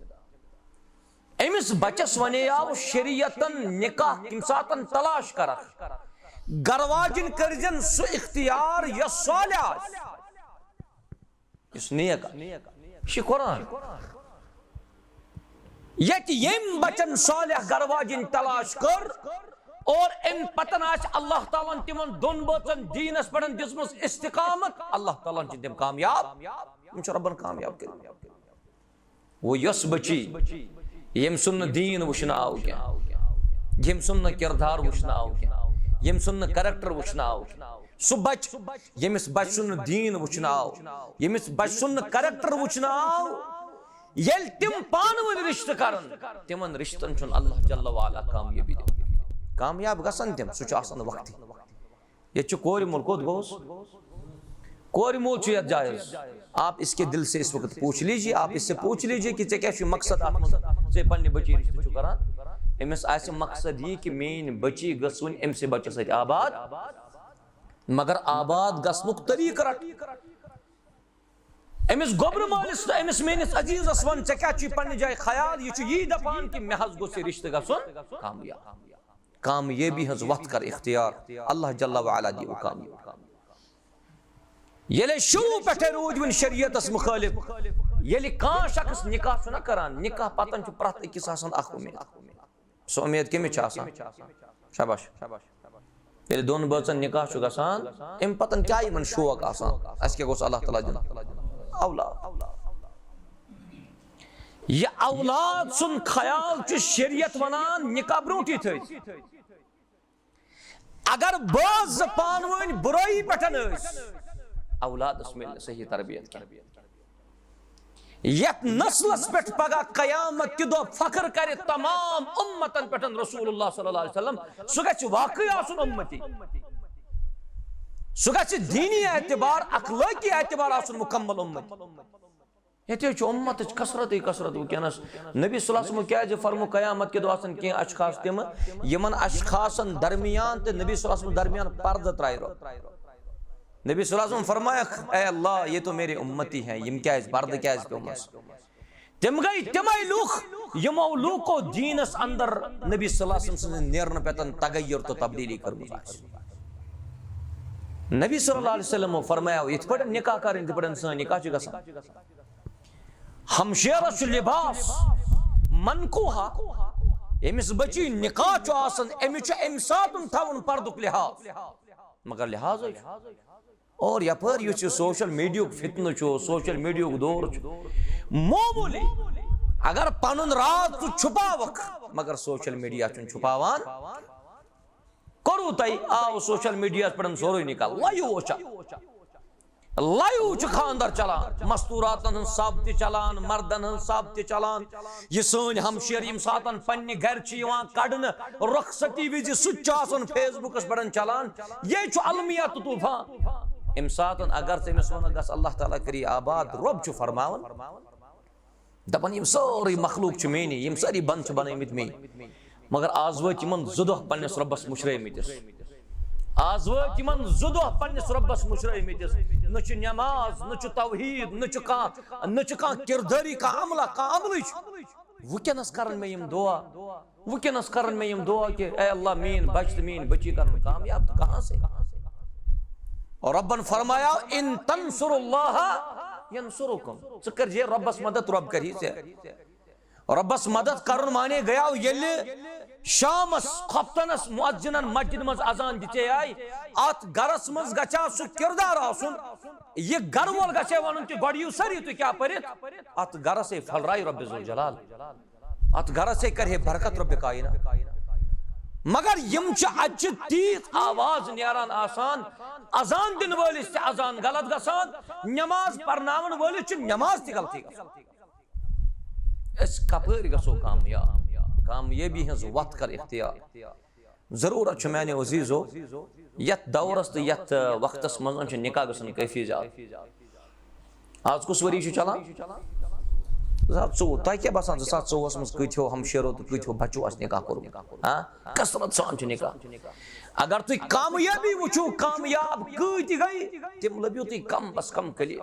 أمِس بچس ونے آو شریعتن نکاح کمہِ ساتن تلاش کرکھ، گرواجن کٔرزٮ۪ن سُہ اختیار یۄس صالح آسہِ۔ یُس نیک آسہِ۔ یہِ چھُ قرآن۔ ییٚتہِ ییٚمۍ بچن صالح گرواجِنۍ تلاش کٔر اور اَمہِ پتن آسہِ اللہ تعالیٰ ہن تِمن دۄن بٲژن دیٖنس پٮ۪ٹھ دِژمٕژ استقامت، اللہ تعالیٰ ہن چھِ تِم کامیاب، یِم چھِ رۄبن کامیاب کٔرمٕتۍ۔ وہ یۄس بچی ییٚمۍ سُنٛد نہٕ دیٖن وٕچھنہٕ آو کینٛہہ، ییٚمۍ سُنٛد نہٕ کردار وٕچھنہٕ آو کینٛہہ، ییٚمۍ سُنٛد نہٕ character وٕچھنہٕ آو کینٛہہ، سُہ بچہِ ییٚمِس بچہِ سُنٛد نہٕ دیٖن وٕچھنہٕ آو، ییٚمِس بچہِ سُنٛد نہٕ character وٕچھنہٕ آو، ییٚلہِ تِم پانہٕ ؤنۍ رشتہٕ کرن، تِمن رشتن چھُنہٕ اللہ جل وعلا کامیٲبی دِوان۔ کامیاب گژھن تِم، سُہ چھُ آسان وقتٕے۔ ییٚتہِ چھُ کورِ مول، کوٚت گوٚوس؟ کورِ مول چھُ یتھ جایہِ حظ۔ آپ اس کے دل سے اس وقت پوچھ لیجیے، آپ اس سے پوچھ لیجیے کہ ژےٚ کیٛاہ چھُے مقصد اتھ منٛز، ژےٚ پننہِ بچی رشتہٕ چھُ کران؟ أمِس آسہِ مقصد یی کہ میٲنۍ بچی گٔژھ وۄنۍ أمۍ سٕے بچس سۭتۍ آباد، مگر آباد گژھنُک طریٖقہٕ رٹ۔ أمِس گوٚبرٕ مٲلِس تہٕ أمِس میٲنِس عزیزس ون، ژےٚ کیٛاہ چھُے پننہِ جایہِ خیال؟ یہِ چھُ یی دپان کہ مےٚ حظ گوٚژھ یہِ رشتہٕ گژھُن کامیاب۔ کامیٲبی ہٕنٛز وتھ کر اختیار، اللہ جل وعلا دِیِو کامیٲبی۔ ییٚلہِ شروع پٮ۪ٹھے روٗدۍ وٕنۍ شریعتس مُخٲلف، ییٚلہِ کانٛہہ شخص نکاح چھُنہ کران، نکاح پتن چھُ پرٛٮ۪تھ أکِس آسان اکھ اُمید۔ سۄ اُمید کٔمِس چھِ آسان؟ شاباش۔ ییٚلہِ دۄن بٲژن نکاح چھُ گژھان، اَمہِ پتن کیٛاہ یِمن شوق آسان؟ اَسہِ کیٛاہ گوٚژھ اللہ تعالیٰ دیُن؟ اولاد۔ یہِ اولاد سُنٛد خیال چھُ شریعت ونان نکاح برونٹھٕے تھٲوِتھ۔ اگر بٲژ زٕ پانہٕ ؤنۍ بُرٲیی پٮ۪ٹھ ٲسۍ، اولادس میلہِ نہٕ صحیح تربیت کینٛہہ۔ یتھ نسلس پٮ۪ٹھ پگاہ قیامت کہِ دۄہ فخر کرِ تمام امتن پٮ۪ٹھ رسول اللہ صلی اللہ علیہ وسلم، سُہ گژھِ واقعی آسُن امتی، سُہ گژھِ دینی اعتبار، اخلٲقی اعتبار آسُن مکمل امتی۔ ییٚتہِ حظ چھُ اُمتٕچ کثرتٕے کثرت وٕنکیٚنَس۔ نبی صلی اللہ علیہ وسلم کیٛازِ فرمو قیامت کہِ دۄہ آسَن کینٛہہ اشخاص تِم، یِمَن اشخاصَن درمیان تہٕ نبی صلی اللہ علیہ وسلم درمیان پردٕ ترٛایہِ رۄب۔ نبی صلی اللہ علیہ وسلم فرمایکھ، اے اللہ، یہ تو میرے امتی ہیں، یِم کیٛازِ پردٕ کیٛازِ پیوٚمَس؟ تِم گٔے تِمَے لُکھ، یِمو لوٗکو دیٖنَس اندر نبی صلی اللہ علیہ وسلم سٕنٛدِ نیرنہٕ پٮ۪ٹھ تغیر تہٕ تبدیٖلی کٔرمٕژ آسہِ۔ نبی صلی اللہ علیہ وسلمو فرمایو، یِتھ پٲٹھۍ نکاح کَرٕنۍ، یِتھ پٲٹھۍ سٲنۍ نکاح چھِ گژھان۔ ہمشیرس چھُ لباس منقوہا، ییٚمِس بچی نکاح چھُ آسان، أمِس چھُ اَمہِ ساتہٕ تھاوُن پردُک لحاظ، مگر لحاظ حظ چھُ۔ اور یپٲرۍ یُس یہِ سوشل میڈیاہُک فتنہٕ چھُ، سوشل میڈیاہُک دور چھُ، معموٗلی اگر پنُن راز ژٕ چھُپاوکھ، مگر سوشل میڈیا چھُنہٕ چھُپاوان۔ کوٚروٕ تۄہہِ؟ آو سوشل میڈیاہس پٮ۪ٹھ سورُے نکاح، لایِو وٕچھان، لایِو چھُ خانٛدر چلان، مستوٗراتن ہٕنٛز سب تہِ چلان، مردن ہٕنٛز سب تہِ چلان۔ یہِ سٲنۍ ہمشیر ییٚمہِ ساتن پننہِ گرِ چھِ یِوان کڑنہٕ، رۄخصتی وِزِ سُہ تہِ چھُ آسان فیس بُکس پٮ۪ٹھ چلان۔ یے چھُ المیہ تہٕ طوفان۔ اَمہِ ساتن اگر ژٕ أمِس وَنکھ، "گژھ، اللہ تعالیٰ کٔری آباد"، رۄب چھُ فرماوان، دَپان، "یِم سٲرٕے مخلوق چھِ میٛٲنی، یِم سٲری بنٛد چھِ بنٲومٕتۍ مے۔ مگر آز وٲتۍ یِمن زٕ دۄہ پننِس رۄبس مُشرٲومٕتِس۔ آز وٲتۍ یِمن زٕ دۄہ پننِس رۄبس مُشرٲومٕتِس۔ نہ چھُ نماز، نہ چھُ توحید، نہ چھُ کانٛہہ، نہ چھُ کانٛہہ کردٲری، کانٛہہ عملہ، کانٛہہ عملٕچ۔" وٕنکیٚنس کرن مےٚ یِم دعا، وٕنکیٚنس کرن مےٚ یِم دعا کہِ، "اے اللہ، میٛٲنۍ بچہِ تہٕ میٛٲنۍ بچی کرن کامیاب، تہٕ کہاں سے؟" رۄبن فرمایاو، "ان تنصر اللہ ینصرکم"، ژٕ کٔرۍ زِ رۄبس مدد، رۄب کری ژےٚ۔ رۄبس مدد کرُن معنی گٔیاو ییٚلہِ شامس خۄفتنس مؤذنن مسجد منٛز اذان دِژے آیہِ، اتھ گرس منٛز گژھِ ہا سُہ کردار آسُن، یہِ گرٕ وول گژھِ ہے ونُن کہِ گۄڈٕ یِیِو سٲری تُہۍ کیٛاہ پٔرِتھ، اتھ گرس ہے پھلرایہِ رۄبِ ذوالجلال، اتھ گرس ہے کرِ ہے برکت رۄبِ کائنات۔ مگر یِم چھِ، اتہِ چھِ تیٖژ آواز نیران آسان، اذان دِنہٕ وٲلِس تہِ اذان غلط گژھان، نماز پرناون وٲلِس چھِ نماز تہِ غلطی گژھان۔ أسۍ کپٲرۍ گژھو کامیاب؟ کامیٲبی ہٕنٛز وتھ کر اختیار۔ ضروٗرت چھُ میانیو عزیزو، یتھ دورس تہٕ یتھ وقتس منٛز چھُ نکاح گژھُن کٲفی زیادٕ۔ آز کُس ؤری چھُ چلان؟ زٕ ساس ژوٚوُہ۔ تۄہہِ کیٛاہ باسان، زٕ ساس ژوٚوُہس منٛز کۭتیو ہمشیرو تہٕ کۭتیو بچو آسہِ نکاح کوٚرمُت؟ ہاں؟ کثرت سان چھُ نکاح۔ اگر تُہۍ کامیٲبی وٕچھِو، کامیاب کۭتۍ گٔے، تِم لٔبِو تُہۍ کم از کم کلیل۔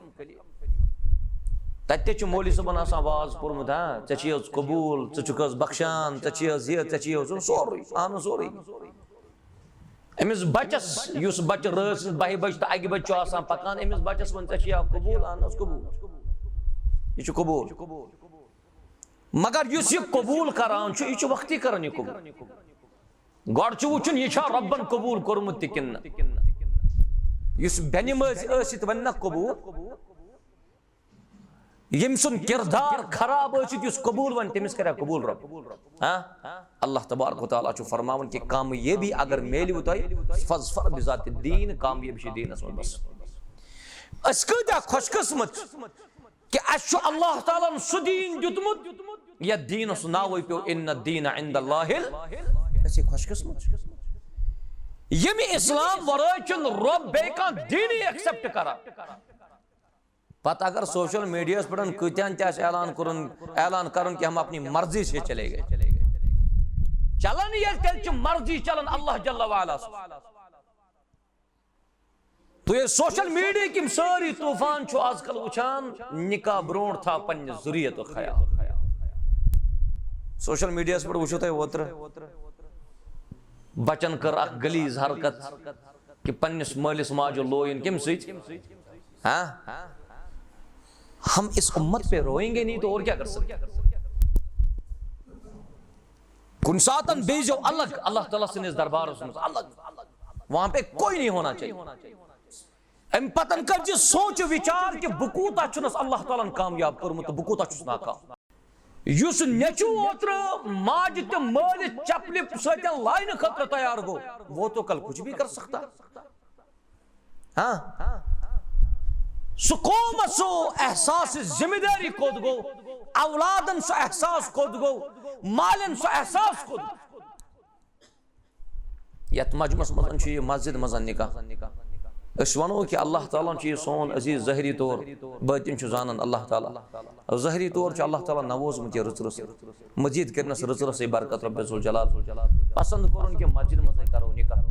تتہِ تہِ چھُ مولوی صٲبن آسان واز پوٚرمُت، ہاں، ژےٚ چھُے حظ قبوٗل، ژٕ چھُکھ حظ بخشان، ژےٚ چھُے حظ یہِ، ژےٚ چھُے حظ ہُہ، سورُے، اہن حظ، سورُے۔ أمِس بچس، یُس بچہٕ رٲژ سٕنٛز بَہہِ بجہِ تہٕ اَکہِ بجہِ چھُ آسان پکان، أمِس بچس وَن، "ژےٚ چھُیا قبوٗل؟" اہن حظ، قبوٗل۔ یہِ چھُ قبوٗل۔ مگر یُس یہِ قبوٗل کران چھُ، یہِ چھُ وقتی کران یہِ قبوٗل۔ گۄڈٕ چھُ وٕچھُن، یہِ چھا رۄبن قبوٗل کوٚرمُت تہِ کِنہٕ نہ۔ یُس بے نمٲزۍ ٲسِتھ وَنہِ نہ قبوٗل، ییٚمۍ سُنٛد کردار خراب ٲسِتھ یُس قبوٗل وَنہِ، تٔمِس کَرِ قبوٗل رۄب۔ ہاں؟ اللہ تبارک و تعالیٰ چھُ فرماوان کہِ کامیٲبی اگر میلیو تۄہہِ، فاظفر بذات الدین، کامیٲبی چھِ دیٖنَس منٛز بس۔ أسۍ کۭتیٛاہ خۄش قٕسمت چھِ کہِ اَسہِ چھُ اللہ تعالیٰ ہن سُہ دیٖن دیُتمُت، یَتھ دیٖنَس ناوٕے پیوٚو، "ان الدین عند اللہ ال-"۔ أسۍ چھِ خۄش قٕسمت۔ ییٚمہِ اسلام ورٲے چھُنہٕ رۄب بیٚیہِ کانٛہہ دیٖنٕے accept کران۔ پتہٕ اگر سوشل میڈیاہس پٮ۪ٹھ کۭتیاہن تہِ آسہِ اعلان کرُن، اعلان کرُن کہ ہم اپنی مرضی سے چلے گئے۔ چلان ییٚلہِ تیٚلہِ چھِ مرضی چلان اللہ جل وعلا سٕنٛز۔ تُہۍ ییٚلہِ سوشل میڈیا کِم سٲری طوفان چھُ آز کل وٕچھان، نکاح برونٛٹھ تھاو پننہِ ذُریتُک خیال۔ سوشل میڈیاہس پٮ۪ٹھ وٕچھِو تُہۍ اوترٕ بچن کٔر اکھ غلیظ حرکت۔ کہ پننِس مٲلِس ماجہِ لویُن کمہِ سۭتۍ؟ ہاں؟ ہم اس امت پہ روئیں گے نہیں تو اور کیا کر سکتے ہیں؟ کُنہِ ساتن بیٚہزیو الگ، اللہ تعالیٰ سٕنٛدِس دربارس منٛز الگ۔ وہاں پہ کوئی نہیں ہونا چاہیے۔ امہِ پتن کر زِ سونچ وچار کہ بہٕ کوٗتاہ چھُنس اللہ تعالیٰ ہن کامیاب کوٚرمُت تہٕ بہٕ کوٗتاہ چھُس ناکام۔ یُس نیٚچو اوترٕ ماجہِ تہٕ مٲلِس چپلہِ سۭتۍ لاینہٕ خٲطرٕ تیار گوٚو، وہ تو کل کچھ بھی کر سکتا۔ ہاں؟ سُہ قومس سُہ احساس ذمہ داری کوٚت گوٚو، اولادن سُہ احساس کوٚت گوٚو، مالٮ۪ن سُہ احساس کوٚت گوٚو؟ یتھ مجمعس منٛز چھُ یہِ مسجد منٛز نکاح۔ أسۍ ونو کہِ اللہ تعالیٰ ہن چھُ یہِ سون عزیز ظٲہری طور، باطن چھُ زانان اللہ تعالیٰ۔ ظٲہری طور چھُ اللہ تعالیٰ نووزمُت یہِ رٕژ رٕژ۔ مزید کٔرنس رٕژ رٕژٕے برکت رۄبِ ذوالجلال۔ پسند کوٚرُن کہِ مسجد منٛزٕے کرو نکاح۔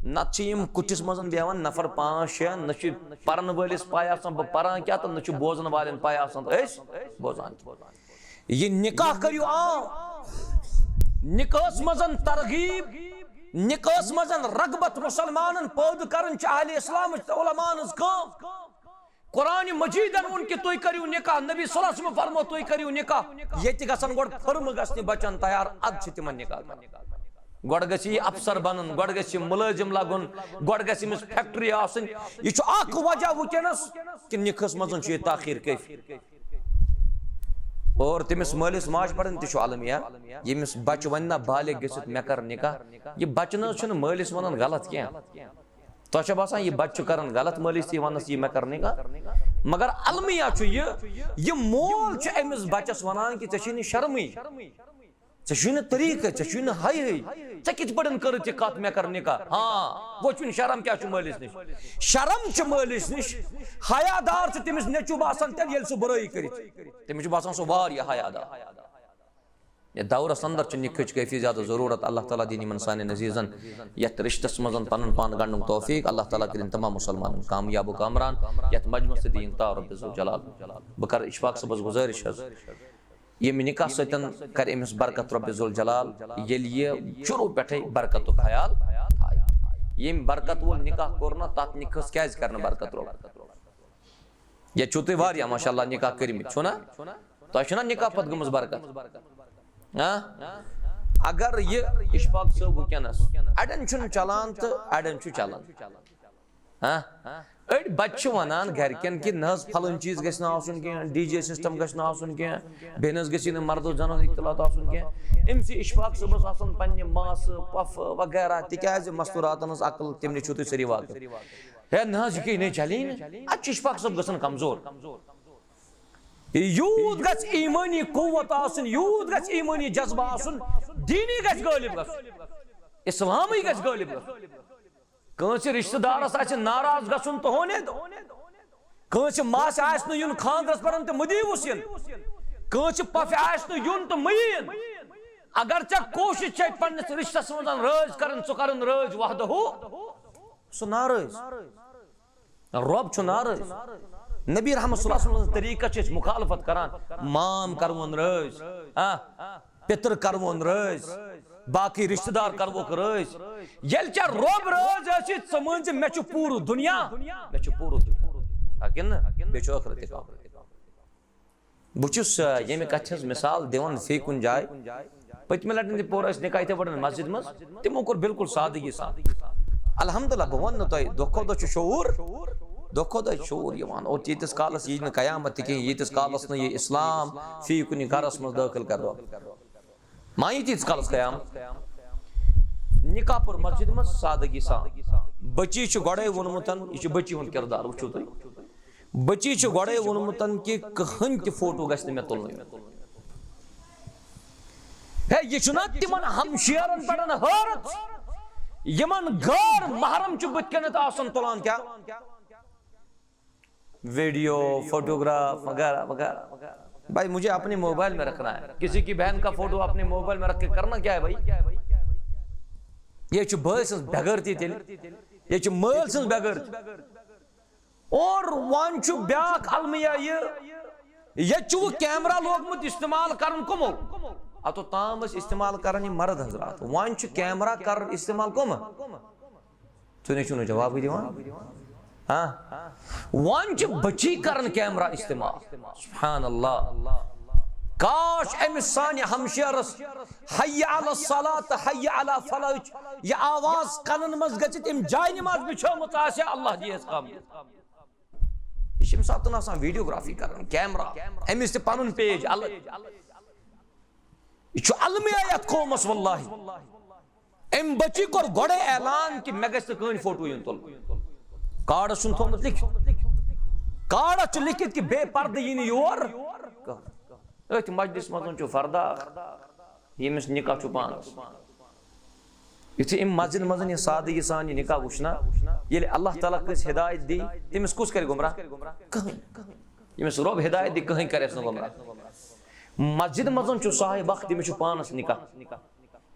نتہٕ چھِ یِم کُٹھِس منٛز بیٚہوان نفر پانٛژھ شےٚ، نہ چھُ پرن وٲلِس پاے آسان بہٕ پران کیٛاہ تہٕ نہ چھُ بوزن والٮ۪ن پاے آسان أسۍ بوزان کیٛاہ۔ یہِ نکاح کٔرِو عام۔ نکاحس منٛز ترغیب، نکاحس منٛز رغبت مسلمانن پٲدٕ کرٕنۍ چھِ اہلِ اسلامٕچ تہٕ علماءن ہٕنٛز کٲم۔ قرآن مجیدن ووٚن کہِ تُہۍ کٔرِو نکاح، نبی صلی اللہ علیہ وسلم فرمو تُہۍ کٔرِو نکاح۔ ییٚتہِ گژھن گۄڈٕ پھرمہٕ گژھنہِ بچن تیار، ادٕ چھِ تِمن نکاح کرُن۔ گۄڈٕ گژھِ یہِ افسر بنُن، گۄڈٕ گژھِ یہِ مُلٲزِم لگُن، گۄڈٕ گژھِ أمِس فیکٹری آسٕنۍ۔ یہِ چھُ اکھ وجہ وٕنکیٚنس کہِ نکاحس منٛز چھُ یہِ تاخیر کٲفی۔ اور تٔمِس مٲلِس ماجہِ پرن تہِ چھُ المیہ، ییٚمِس بچہٕ ونہِ نہ بالغ گٔژھِتھ مےٚ کر نکاح، یہِ بچہٕ نہ حظ چھُنہٕ مٲلِس ونان غلط کینٛہہ۔ تۄہہِ چھا باسان یہِ بچہٕ چھُ کران غلط مٲلِس تہِ وننس یہِ مےٚ کر نکاح؟ مگر المیہ چھُ یہِ، یہِ مول چھُ أمِس بچس ونان کہِ ژےٚ چھے نہٕ شرمٕے، ژےٚ چھُے نہٕ طریٖقہٕ، ژےٚ چھُے نہٕ حیٲیی۔ ژےٚ کِتھ پٲٹھۍ کٔرٕتھ یہِ کتھ مےٚ کر نکاح؟ ہاں، وۄنۍ چھُنہٕ شرم کیٛاہ چھُ مٲلِس نِش؟ شرم چھُ مٲلِس نِش، حیا دار چھُ تٔمِس نیٚچوٗ باسان تیٚلہِ ییٚلہِ سُہ بُرٲیی کٔرِتھ۔ تٔمِس چھُ باسان سُہ واریاہ حیا دار۔ یتھ دورس اندر چھِ نکاحٕچ کٲفی زیادٕ ضروٗرت۔ اللہ تعالیٰ دِنۍ یِمن سانٮ۪ن عزیزن یتھ رشتس منٛز پنُن پان گنڈنُک توفیق۔ اللہ تعالیٰ کٔرِنۍ تمام مسلمانن کامیاب و کامران۔ یتھ مجمعس سۭتۍ دِیِن تا رب ذوالجلال۔ بہٕ کرٕ اشفاق صٲبس گزٲرش حظ، ییٚمہِ نکاح سۭتۍ کرِ أمِس برکت رب ذوالجلال۔ ییٚلہِ یہِ شروع پٮ۪ٹھے برکتُک خیال تھایہِ، ییٚمۍ برکت وول نکاح کوٚر نہ، تتھ نکاحس کیازِ کرِ نہٕ برکت رب؟ ییٚتہِ چھِو تُہۍ واریاہ ماشاءاللہ نکاح کٔرمٕتۍ، چھُو نا؟ تۄہہِ چھُو نا نکاح پتہٕ گٔمٕژ برکت؟ ہاں؟ اگر یہِ اشفاق صٲب وٕنکیٚنس، اڑٮ۪ن چھُنہٕ چلان تہٕ اڑٮ۪ن چھُ چلان۔ ہاں؟ أڑۍ بچہِ چھِ ونان گرِکٮ۪ن کہِ نہ حظ، پھلٲنۍ چیٖز گژھِ نہٕ آسُن کینٛہہ، ڈی جے سسٹم گژھِ نہٕ آسُن کینٛہہ، بیٚیہِ نہ حظ گژھِ نہٕ مردو زنان اختلاط آسُن کینٛہہ۔ أمۍ سٕے اشفاق صٲبس آسان پننہِ ماسہٕ، پۄپھٕ وغیرہ، تِکیازِ مستوراتن ہٕنٛز عقل، تِم نِش چھِو تُہۍ سٲری واقف۔ ہے نہ حظ، یہِ کیٛاہ، یہِ نے چلی نہٕ۔ اتھ چھُ اشفاق صٲب گژھان کمزور۔ یوٗت گژھِ ایمٲنی قوت آسٕنۍ، یوٗت گژھِ ایمٲنی جذبہٕ آسُن، دیٖنی گژھِ غٲلب گژھُن، اسلامٕے گژھِ غٲلب گژھُن۔ کٲنٛسہِ رشتہٕ دارس آسہِ ناراض گژھُن تہٕ ہونے دو۔ کٲنٛسہِ ماسہِ آسہِ نہٕ یُن خانٛدرس پٮ۪ٹھ تہٕ مہٕ دیٖوُس یِن۔ کٲنٛسہِ پۄپھِ آسہِ نہٕ یُن تہٕ مہٕ یِیِن۔ اگر ژےٚ کوٗشِش چھے پننِس رشتس منٛز رٲضۍ کرٕنۍ، ژٕ کرُن رٲضۍ وحدہو، سُہ ناراض۔ رب چھُ ناراض۔ نبی رحمت صلی اللہ علیہ وسلم سٕنٛز طریٖقس چھِ أسۍ مخالفت کران۔ مام کرون رٲضۍ، آ، پِتر کرون رٲضۍ، باقٕے رشتہٕ دار کروکھ رٲضۍ۔ ییٚلہِ ژےٚ رب رٲضۍ ٲسی، ژٕ مٲنۍ زِ مےٚ چھُ پوٗرٕ دُنیا، مےٚ چھُ پوٗرٕ دُنیا۔ ہا کِنہٕ نہ؟ بیٚیہِ چھُ ٲخرت تہِ کانٛہہ۔ بہٕ چھُس، آ، ییٚمہِ کتھِ ہٕنٛز مثال دِوان فی کُنہِ جایہِ۔ پٔتمہِ لٹہِ تہِ پوٚر اَسہِ نکاح یِتھے پٲٹھۍ مسجد منٛز، تِمو کوٚر بالکل سادگی سان۔ الحمدللہ، بہٕ وَنہٕ نہٕ تۄہہِ، دۄہ کھۄتہٕ دۄہ چھُ شعوٗر، دۄہ کھۄتہٕ دۄہ چھُ شعوٗر یِوان۔ اور ییٖتِس کالس یی نہٕ قیامت تہِ کِہیٖنۍ، ییٖتِس کالس نہٕ یہِ اسلام فی کُنہِ گرس منٛز دٲخل کرو، ما یی تیٖتِس کالس قیامت؟ نکاح پوٚر مسجد منٛز سادگی سان۔ بچی چھُ گۄڈے ووٚنمُت، یہِ چھُ بچی ہُنٛد کردار، وٕچھِو تُہۍ۔ بچی چھُ گۄڈے ووٚنمُت کہِ کٕہٕنۍ تہِ فوٹو گژھِ نہٕ مےٚ تُلنُے۔ ہے، یہِ چھُنہ تِمن ہمشیرن پٮ۪ٹھ حٲرت، یِمن غٲر محرم چھُ بٕتھِ کَنٮ۪تھ آسان تُلان کیٛاہ؟ ویڈیو، فوٹوگراف وغیرہ وغیرہ۔ بھائی، مجھے اپنے موبائل میں رکھنا ہے، کسی کی بہن کا فوٹو اپنے موبائل میں رکھ کے کرنا کیا ہے بھائی؟ یہ چھُ بٲے سٕنٛز بے غٲرتی تیٚلہِ، یہ چھُ مٲلۍ سٕنٛز بے غٲرتی۔ اور وۄنۍ چھُ بیٛاکھ المیہ یہِ، ییٚتہِ چھُ وۄنۍ کیمرہ لوگمُت استعمال کرُن کٕمو؟ اتو تام ٲسۍ استعمال کران یہِ مرد حضرات، وۄنۍ چھُ کیمرہ کران استعمال کٕم؟ ژٕ نے چھُکھ نہٕ جوابٕے دِوان۔ ہاں؟ وۄنۍ چھِ بچی کران کیمرہ استعمال۔ سبحان اللہ۔ کاش أمِس سانہِ ہمشیرس حی علی الصلاۃ تہٕ حی علی فلاحٕچ یہِ آواز کنن منٛز گٔژھِتھ أمۍ جاے نماز بِچھٲومٕژ آسہِ ہا، اللہ دِیَس کم۔ یہِ چھِ أمۍ ساتہٕ آسان ویڈیوگرافی کران، کیمرہ، أمِس تہِ پنُن پیج الگ۔ یہِ چھُ المیہ یتھ قومس واللہ۔ أمۍ بچی کوٚر گۄڈے اعلان کہِ مےٚ گژھِ نہٕ کٕہٕنۍ فوٹو یُن تُلنہٕ۔ کارڈس چھُنہٕ تھوٚومُت لیکھِتھ۔ کارڈس چھُ لیکھِتھ کہِ بے پردٕ یی نہٕ یور کٕہٕنۍ۔ أتھۍ مجلس منٛز چھُ فردہ اکھ، ییٚمِس نکاح چھُ پانس۔ یُتھُے أمۍ مسجد منٛز یہِ سادگی سان یہِ نکاح وٕچھنا، ییٚلہِ اللہ تعالیٰ کٲنٛسہِ ہدایت دی، تٔمِس کُس کرِ گمراہ؟ کٕہٕنۍ۔ ییٚمِس رۄب ہدایت دی، کٕہٕنۍ کرٮ۪س نہٕ گمراہ۔ مسجد منٛز چھُ صاحب اکھ، تٔمِس چھُ پانس نکاح،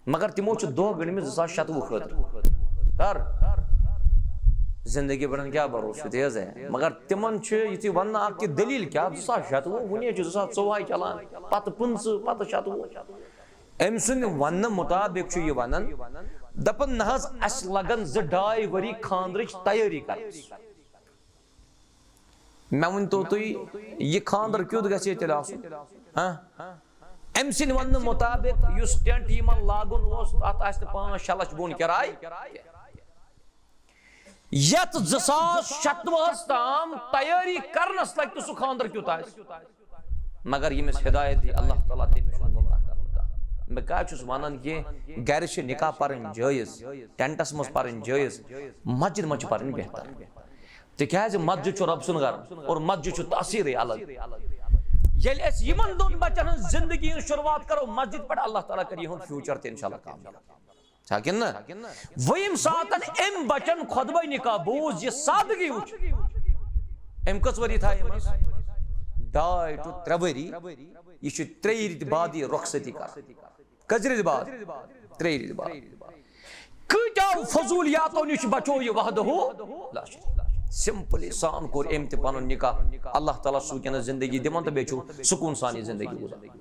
مگر تِمو چھِ دۄہ گٔنڈمٕتۍ زٕ ساس شَتوُہ خٲطرٕ۔ کر؟ زندگی پٮ۪ٹھ کیٛاہ بھروسہٕ چھُ، تہِ حظ ہے۔ مگر تِمن چھُ یُتھُے وننہٕ آو کہِ دٔلیٖل کیٛاہ، زٕ ساس شَتوُہ، وُنہِ حظ چھُ زٕ ساس ژۄوُہ چلان، پتہٕ پٕنٛژٕہ، پتہٕ شَتوُہ۔ أمۍ سٕنٛدِ وننہٕ مُطابق چھُ یہِ ونان، دپان، نہ حظ، اسہِ لگن زٕ ڈاے ؤری خانٛدرٕچ تیٲری کرنس۔ مےٚ ؤنۍ تو تُہۍ، یہِ خانٛدر کیُتھ گژھِ ہے تیٚلہِ آسُن؟ ہاں؟ أمۍ سٕنٛدِ وننہٕ مُطابق یُس ٹینٹ یِمن لاگُن اوس، تتھ آسہِ نہٕ پانٛژھ شےٚ لچھ بۄن کِراے۔ یتھ زٕ ساس شتوُہس تام تیٲری کرنس لگہِ تہٕ سُہ خانٛدر کیُتھ آسہِ۔ مگر ییٚمِس ہدایت دی اللہ تعالیٰ، تٔمِس چھُنہٕ گمراہ کرُن کانٛہہ۔ بہٕ کیٛاہ چھُس ونان، کہِ گرِ چھِ نکاح پرٕنۍ جٲیز، ٹینٹس منٛز پرٕنۍ جٲیز، مسجد منٛز چھِ پرٕنۍ بہتر۔ تِکیٛازِ مسجد چھُ رۄب سُنٛد گرٕ اور مسجد چھُ تاثیرٕے الگ۔ ییٚلہِ أسۍ یِمن دۄن بچن ہٕنٛز زندگی ہٕنٛز شروعات کرو مسجد پٮ۪ٹھ، اللہ تعالیٰ کرِ یِہُنٛد فیوچر تہِ انشاءاللہ کامیاب۔ چھا کِنہٕ نہ؟ وۄنۍ ییٚمہِ ساتن أمۍ بچن خطبہ نکاح بوٗز، یہِ سادگی وٕچھ، أمۍ کٔژ ؤری تھایہِ یِمن؟ ڈاے to ترٛےٚ ؤری۔ یہِ چھُ ترٛیٚیہِ رٮ۪تہِ بعد یہِ رۄخصتی کران۔ کٔژِ رٮ۪تہِ بعد؟ ترٛیٚیہِ رٮ۪تہِ بعد۔ کۭتیٛاہ فضوٗلیاتو نِش بچو یہِ وحدہ۔ Simply سان کوٚر أمۍ تہِ پنُن نکاح۔ اللہ تعالیٰ چھُ وٕنکیٚنس زندگی دِوان تہٕ بیٚیہِ چھُ سکوٗن سان یہِ زندگی گُزاران۔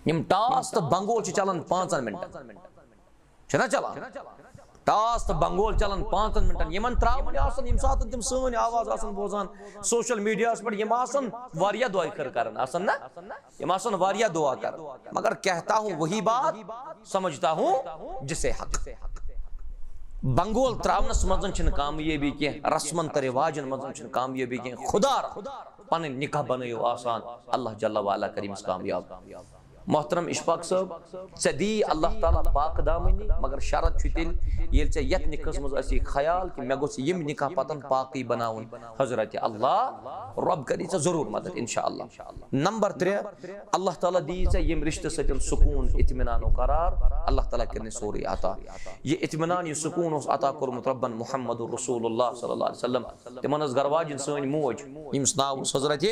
یِم ٹاس تہٕ بنگول چھِ چلان پانٛژن منٹن۔ چھِنہ چلان؟ ٹاس تہٕ بنگول چلان پانٛژن منٹن۔ یِمن تراوٕنۍ آسن، ییٚمہِ ساتہٕ تِم سٲنۍ آواز آسن بوزان سوشل میڈیاہس پٮ۪ٹھ، یِم آسن واریاہ دۄیہِ خٲر کران، آسن نہ؟ یِم آسن واریاہ دعا کران۔ مگر کہتا ہوں وہی بات، سمجھتا ہوں جسے حق۔ بنگول تراونس منٛز چھنہٕ کامیٲبی کینٛہہ، رسمن تہٕ رواجن منٛز چھنہٕ کامیٲبی کینٛہہ۔ خدا را پنٕنۍ نکاح بنٲیِو آسان، اللہ جل وعلا کرِ أمِس کامیاب۔ محترم اشفاق صٲب، ژےٚ دی اللہ تعالیٰ پاک دامنی، مگر شرط چھُ تیٚلہِ، ییٚلہِ ژےٚ یتھ نکاحس منٛز آسی خیال کہِ مےٚ گوٚژھ ییٚمہِ نکاح پتن پاکٕے بناوُن حضرت اللہ، رۄب کری ژےٚ ضروٗر مدد انشاءاللہ۔ نمبر ترٛےٚ، اللہ تعالیٰ دی ژےٚ ییٚمہِ رشتہٕ سۭتۍ سکوٗن، اطمینان و قرار، اللہ تعالیٰ کٔرنہِ سورُے عطا۔ یہِ اطمینان، یہِ سکوٗن اوس عطا کوٚرمُت رۄبن محمد رسول اللہ صلی اللہ علیہ وسلم۔ تِمن ٲس گرواجِن سٲنۍ موج، ییٚمِس ناو اوس حضرت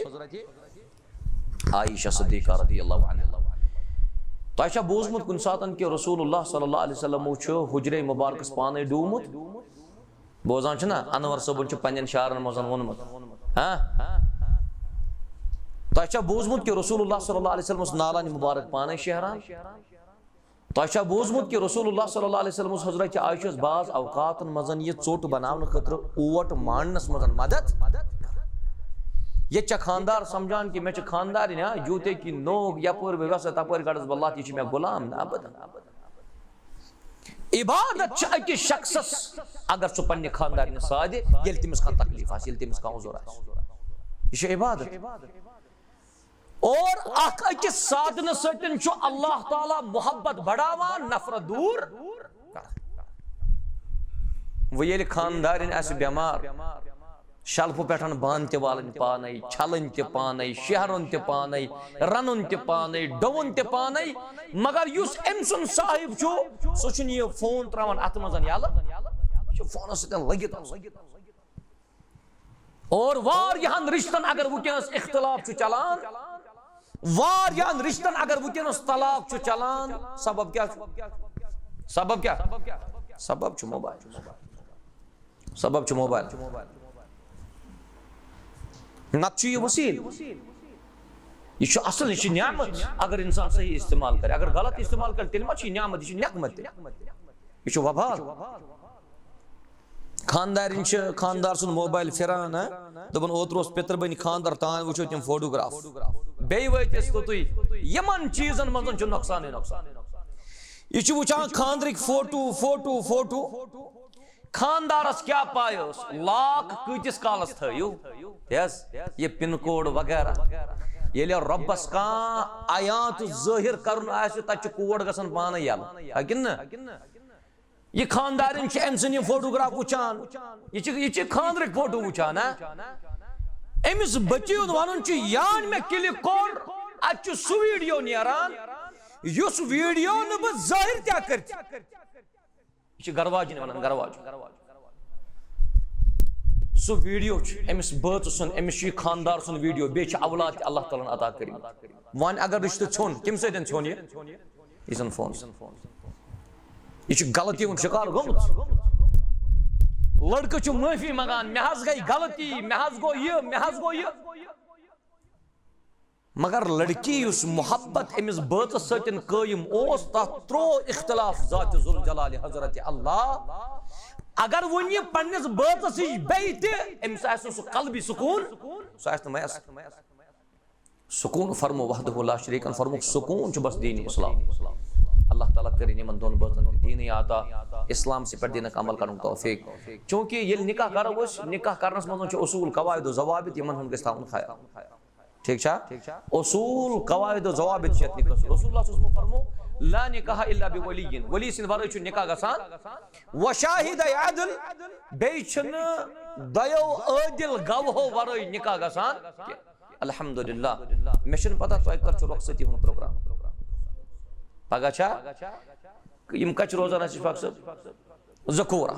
عائشہ صدیقہ رضی اللہ عنہا۔ تۄہہِ چھا بوٗزمُت کُنہِ ساتن کہِ رسول اللہ صلی اللہ علیہ وسلمو چھُ حجرے مبارکس پانے ڈوٗمُت؟ بوزان چھُ نا، انور صٲبن چھُ پننٮ۪ن شعرن منٛز ووٚنمُت۔ ہاں؟ تۄہہِ چھا بوٗزمُت کہِ رسول اللہ صلی اللہ علیہ وسلم اوس نالانہِ مبارک پانے شیران؟ تۄہہِ چھا بوٗزمُت کہِ رسول اللہ صلی اللہ علیہ وسلم اوس حضرت عائشہ ہس بعض اوقاتن منٛز یہِ ژوٚٹ بناونہٕ خٲطرٕ اوٹ مانڈنس منٛز مدد؟ ییٚتہِ چھا خاندار سمجھان کہِ مےٚ چھِ خاندارِنۍ، ہاں، جوٗتے کی نوک، یپٲرۍ بہٕ وٮ۪سہٕ تپٲرۍ کڑس بہٕ لتھ، یہِ چھِ مےٚ غلام؟ نہ، ابداً۔ عبادت چھِ أکِس شخصس، اگر سُہ پننہِ خاندارِنہِ سادِ، ییٚلہِ تٔمِس کانٛہہ تکلیٖف آسہِ، ییٚلہِ تٔمِس کانٛہہ عذر آسہِ، یہِ چھِ عبادت۔ اور اکھ أکِس سادنہٕ سۭتۍ چھُ اللہ تعالیٰ محبت بڑاوان، نفرت دوٗر کران۔ وۄنۍ ییٚلہِ خاندارِنۍ آسہِ بٮ۪مار، شلفہٕ پٮ۪ٹھ بانہٕ تہِ والٕنۍ پانے، چھلٕنۍ تہِ پانے، شیہرُن تہِ پانے، رنُن تہِ پانے، ڈوُن تہِ پانے، مگر یُس أمۍ سُنٛد صاحب چھُ، سُہ چھُنہٕ یہِ فون تراوان اتھ منٛز یلہٕ، یہِ چھُ فونس سۭتۍ لٔگِتھ آسان۔ اور واریاہن رشتن اگر وٕنکیٚنس اختلاف چھُ چلان، واریاہن رشتن اگر وٕنکیٚنس طلاق چھُ چلان، سبب کیٛاہ چھُ؟ سبب کیٛاہ؟ سبب چھُ موبایل۔ سبب چھُ موبایل۔ نتہٕ چھُ یہِ وسیٖل۔ یہِ چھُ اصل، یہِ چھِ نعمت۔ اگر انسان صحیح استعمال کرِ، اگر غلط استعمال کرِ، تیٚلہِ ما چھُ یہِ نعمت؟ یہِ چھُ نقمت تہِ۔ یہِ چھُ وبال۔ خاندارِنۍ چھِ خاندار سُنٛد موبایل پھِران، ہا؟ دوٚپُن، اوترٕ اوس پِتٕر بیٚنہِ خاندر، تام وٕچھو تِم فوٹوگراف۔ بیٚیہِ وٲتۍ أسۍ توٚتُے۔ یِمن چیٖزن منٛز چھُ نۄقصانٕے نۄقصان۔ یہِ چھُ وٕچھان خاندرٕکۍ فوٹو، فوٹو، فوٹو۔ خاندارس کیٛاہ پاے ٲس، لاک کۭتِس کالس تھٲیِو؟ یس، یہِ پِن کوڈ وغیرہ۔ ییٚلہِ رۄبس کانٛہہ آیات ظٲہِر کرُن آسہِ، تتہِ چھُ کوڈ گژھان پانے یلہٕ۔ ہا کِنہٕ نہ؟ یہِ خاندارِنۍ چھِ أمۍ سٕنٛدۍ یِم فوٹوگراف وٕچھان۔ یہِ چھِ، یہِ چھِ خاندرٕکۍ فوٹو وٕچھان، ہا؟ أمِس بٔچی ہُنٛد وَنُن چھُ، یان مےٚ کِلِک کوٚر، اَتہِ چھُ سُہ ویٖڈیو نیران، یُس ویٖڈیو نہٕ بہٕ ظٲہِر تہِ ہٮ۪کہٕ کٔرِتھ۔ یہِ چھِ گرواجِنۍ وَنان، گرواجُن۔ سُہ ویٖڈیو چھُ أمِس بٲژٕ سُنٛد، أمِس چھُ یہِ خاندار سُنٛد ویٖڈیو، بیٚیہِ چھِ اولاد تہِ اللہ تعالیٰ ہَن عطا کٔرمٕتۍ۔ وۄنۍ اگر رِشتہٕ ژھیوٚن، کَمہِ سۭتۍ ژھیوٚن یہِ؟ یہِ زن فون۔ یہِ چھُ غلطی ہُنٛد شِکار گوٚمُت۔ لڑکہٕ چھُ معٲفی منٛگان، "مےٚ حظ گٔے غلطی، مےٚ حظ گوٚو یہِ، مےٚ حظ گوٚو یہِ۔" مگر لڑکی یُس محبت أمِس بٲژس سۭتۍ قٲیِم اوس، تَتھ ترٛوو اختلاف ذات ذوالجلال حضرت اللہ۔ اگر وۄنۍ یہِ پننِس بٲژس نِش بیٚیہِ تہِ، أمِس آسہِ نہٕ سُہ قلبی سکوٗن، سُہ آسہِ نہٕ میسر۔ سکون فرمو وحدہ لا شریکن، فرموک سکون چھُ بس دین اسلام۔ اللہ تعالیٰ کٔرِن یِمن دۄن بٲژن تہِ دینٕے عطا، اسلام سٕے پٮ۪ٹھ دینک عمل کرنُک توفیق۔ چونکہ ییٚلہِ نکاح کرو أسۍ، نکاح کرنس منٛز چھُ اصول، قواعد و ضوابط، یِمن ہُنٛد گژھِ تھاوُن خیال۔ ٹھیٖک چھا؟ اصول، قواعد و ضوابط چھِ یتھ نکاحس۔ رسول اللہ صلی اللہ علیہ وسلم فرمو، لا نکاح الا بولی، ولی سٕنٛدِ ورٲے چھُ نکاح گژھان۔ وشاہد عدل، بیٚیہِ چھُنہٕ دۄیو عٲدل گواہو ورٲے نکاح گژھان کینٛہہ۔ الحمدللہ، مےٚ چھُنہٕ پتہ تۄہہِ کر چھُ رۄخصتی ہُنٛد پروگرام۔ پگاہ چھا؟ یِم کتہِ چھِ روزان اَسہِ اشفاق صٲب؟ ذکورہ۔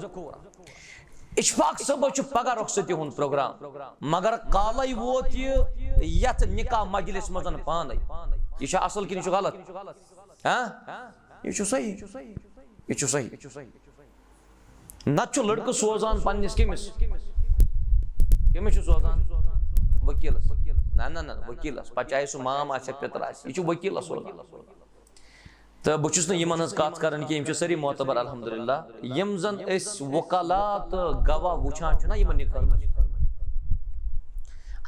اشفاق صٲبس چھُ پگاہ رۄخصتی ہُنٛد پروگرام، مگر کالے ووت یہِ یتھ نکاح مجلس منٛز پانے۔ یہِ چھا اصل کِنہٕ یہِ چھُ غلط؟ ہاں؟ یہِ چھُ صحیح۔ یہِ چھُ صحیح۔ نتہٕ چھُ لڑکہٕ سوزان پننِس کٔمِس؟ کٔمِس چھُ سوزان؟ وکیلس۔ نہ، نہ، نہ، وکیلس۔ پتہٕ چاہے سُہ مام آسہِ یا پِتر آسہِ، یہِ چھُ وکیلس سوزان۔ تہٕ بہٕ چھُس نہٕ یِمن ہٕنٛز کتھ کران کینٛہہ، یِم چھِ سٲری معتبر الحمدللہ۔ یِم زن أسۍ وکلا تہٕ گواہ وٕچھان چھِ نا یِمن نکاحن منٛز،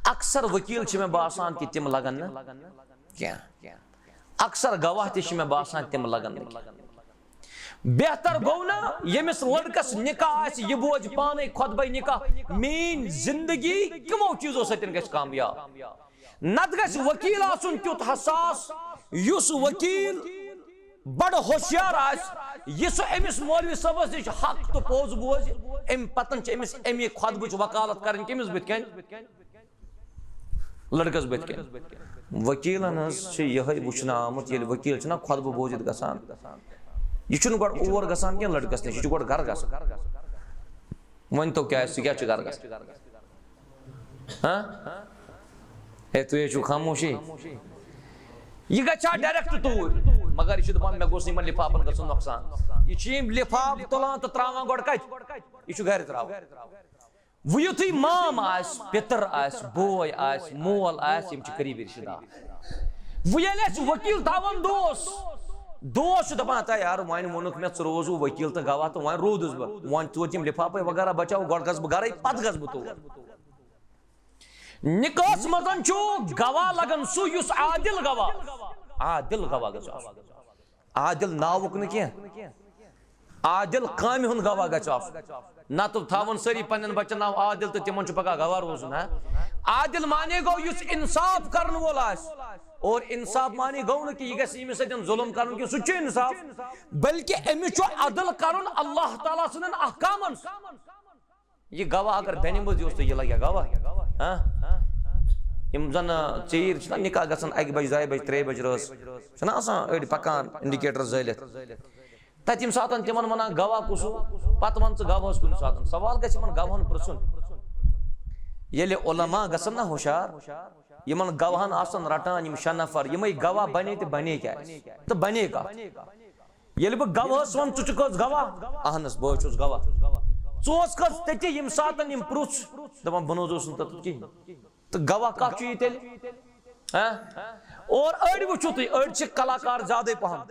اکثر وکیل چھِ مےٚ باسان کہِ تِم لگن نہٕ کینٛہہ۔ اکثر گواہ تہِ چھِ مےٚ باسان تِم لگن نہٕ کینٛہہ۔ بہتر گوٚو نا ییٚمِس لڑکس نکاح آسہِ، یہِ بوزِ پانے خطبے نکاح، میٲنۍ زندگی کمو چیزو سۭتۍ گژھِ کامیاب۔ نتہٕ گژھِ وکیل آسُن تیُتھ حساس، یُس وکیل بڑٕ ہوشیار آسہِ، یہِ سُہ أمِس مولوی صٲبس نِش حق تہٕ پوٚز بوزِ، امہِ پتن چھِ أمِس امی خطبٕچ وکالت کرٕنۍ کٔمِس بٕتھِ کنہِ؟ لڑکس بٕتھِ کنہِ۔ وکیلن ہٕنٛز چھِ یِہے وٕچھنہٕ آمُت، ییٚلہِ وکیل چھُنہ خطبہٕ بوٗزِتھ گژھان، یہِ چھُنہٕ گۄڈٕ اور گژھان کینٛہہ لڑکس نِش، یہِ چھُ گۄڈٕ گرٕ گژھان۔ وۄنۍ تو کیٛاہ، سُہ کیٛاہ چھُ گرٕ گژھان؟ ہاں؟ ہے، تُہۍ ہے چھِو خاموشی۔ یہِ گژھِ ہا direct توٗرۍ، مگر یہِ چھُ دپان، مےٚ گوٚژھ نہٕ یِمن لفافن گژھُن نۄقصان۔ یہِ چھِ یِم لفاف تُلان تہٕ تراوان گۄڈٕ کتہِ؟ یہِ چھُ گرِ تراوان۔ وۄنۍ یُتھُے مام آسہِ، پِتٕر آسہِ، بوے آسہِ، مول آسہِ، یِم چھِ قریٖبی رِشتہٕ دار۔ وۄنۍ ییٚلہِ اَسہِ ؤکیٖل تھاوان دوس، دوس چھُ دَپان، "ہتا یار، وۄنۍ ووٚنُکھ مےٚ، ژٕ روز وۄنۍ ؤکیٖل تہٕ گواہ، تہٕ وۄنۍ روٗدُس بہٕ۔ وۄنۍ توتہِ یِم لِفافَے وغیرہ بَچاوو، گۄڈٕ گژھٕ بہٕ گَرَے، پَتہٕ گژھٕ بہٕ تور۔" نِکاحَس منٛز چھُ گواہ لَگان سُہ، یُس عادِل گواہ، عادِل گواہ گژھِ آسُن۔ عادل ناوُک نہٕ کینٛہہ، عادل کامہِ ہُنٛد گواہ گژھِ آسُن۔ نتہٕ تھاوَن سٲری پننٮ۪ن بچن ناو عادل تہٕ تِمن چھُ پگاہ گواہ روزُن، ہا؟ عادل معنی گوٚو یُس انصاف کرن وول آسہِ۔ اور انصاف معنی گوٚو نہٕ کہِ یہِ گژھِ ییٚمِس سۭتۍ ظلم کرُن کینٛہہ، سُہ تہِ چھُ انصاف، بلکہِ أمِس چھُ عدل کرُن اللہ تعالیٰ سٕنٛدٮ۪ن احکامن۔ یہِ گواہ اگر بنہِ منٛز یہِ اوس تہٕ یہِ لگہِ گواہ۔ ہاں؟ یِم زن، آ، ژیٖرۍ چھِنہ نکاح گژھان اَکہِ بجہِ، دۄیہِ بجہِ، ترٛیٚیہِ بجہِ رٲژ، چھِنہ آسان أڑۍ پکان indicator زٲلِتھ۔ تَتہِ ییٚمہِ ساتہٕ تِمن ونان گواہ کُس ہو، پتہٕ ون ژٕ گواہس کُنہِ ساتہٕ۔ سوال گژھِ یِمن گواہن پرژھُن۔ ییٚلہِ علماء گژھن نہ ہُشار، یِمن گواہن آسن رٹان یِم شےٚ نفر، یِمے گواہ بنے تہٕ بنے کیٛازِ؟ تہٕ بنے کتھ؟ ییٚلہِ بہٕ گواہس وَنہٕ، "ژٕ چھُکھ حظ گواہ؟" "اہن حظ، بہٕ حظ چھُس گواہ۔" ژٕ اوسکھ حظ تٔتی ییٚمہِ ساتہٕ یِم پرُژھ؟ دَپان، "بہٕ نہٕ حظ اوسُس نہٕ تَتٮ۪تھ کِہیٖنۍ۔" تہٕ گواہ کَتھ چھُ یہِ تیٚلہِ؟ ہاں؟ اور أڑۍ وٕچھِو تُہۍ، أڑۍ چھِ کلاکار زیادَے پَہَم۔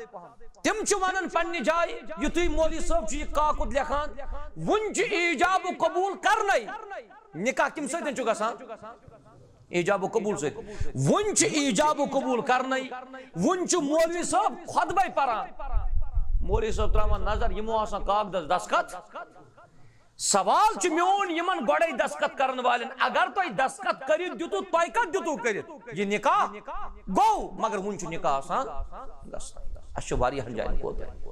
تِم چھِ وَنان پنٛنہِ جایہِ، یُتھُے مولوی صٲب چھُ یہِ کاکُد لیکھان، وٕنہِ چھُ ایجاب و قبوٗل کَرنَے۔ نِکاح کَمہِ سۭتۍ چھُ گژھان؟ ایجاب و قبول سۭتۍ۔ وُنہِ چھُ ایجاب و قبول کرنے، وُنہِ چھُ مولوی صٲب خطبے پران۔ مولوی صٲب تراوان نظر، یِمو آسان کاغذس دستخط۔ سوال چھُ میون یِمن گۄڈے دستخط کرن والٮ۪ن، اگر تۄہہِ دستخط کٔرِتھ دِتو، تۄہہِ کتھ دِتو کٔرِتھ؟ یہِ نکاح گوٚو، مگر وُنہِ چھُ نکاح آسان گژھان۔ اسہِ چھُ واریاہن جاین کوتاہ،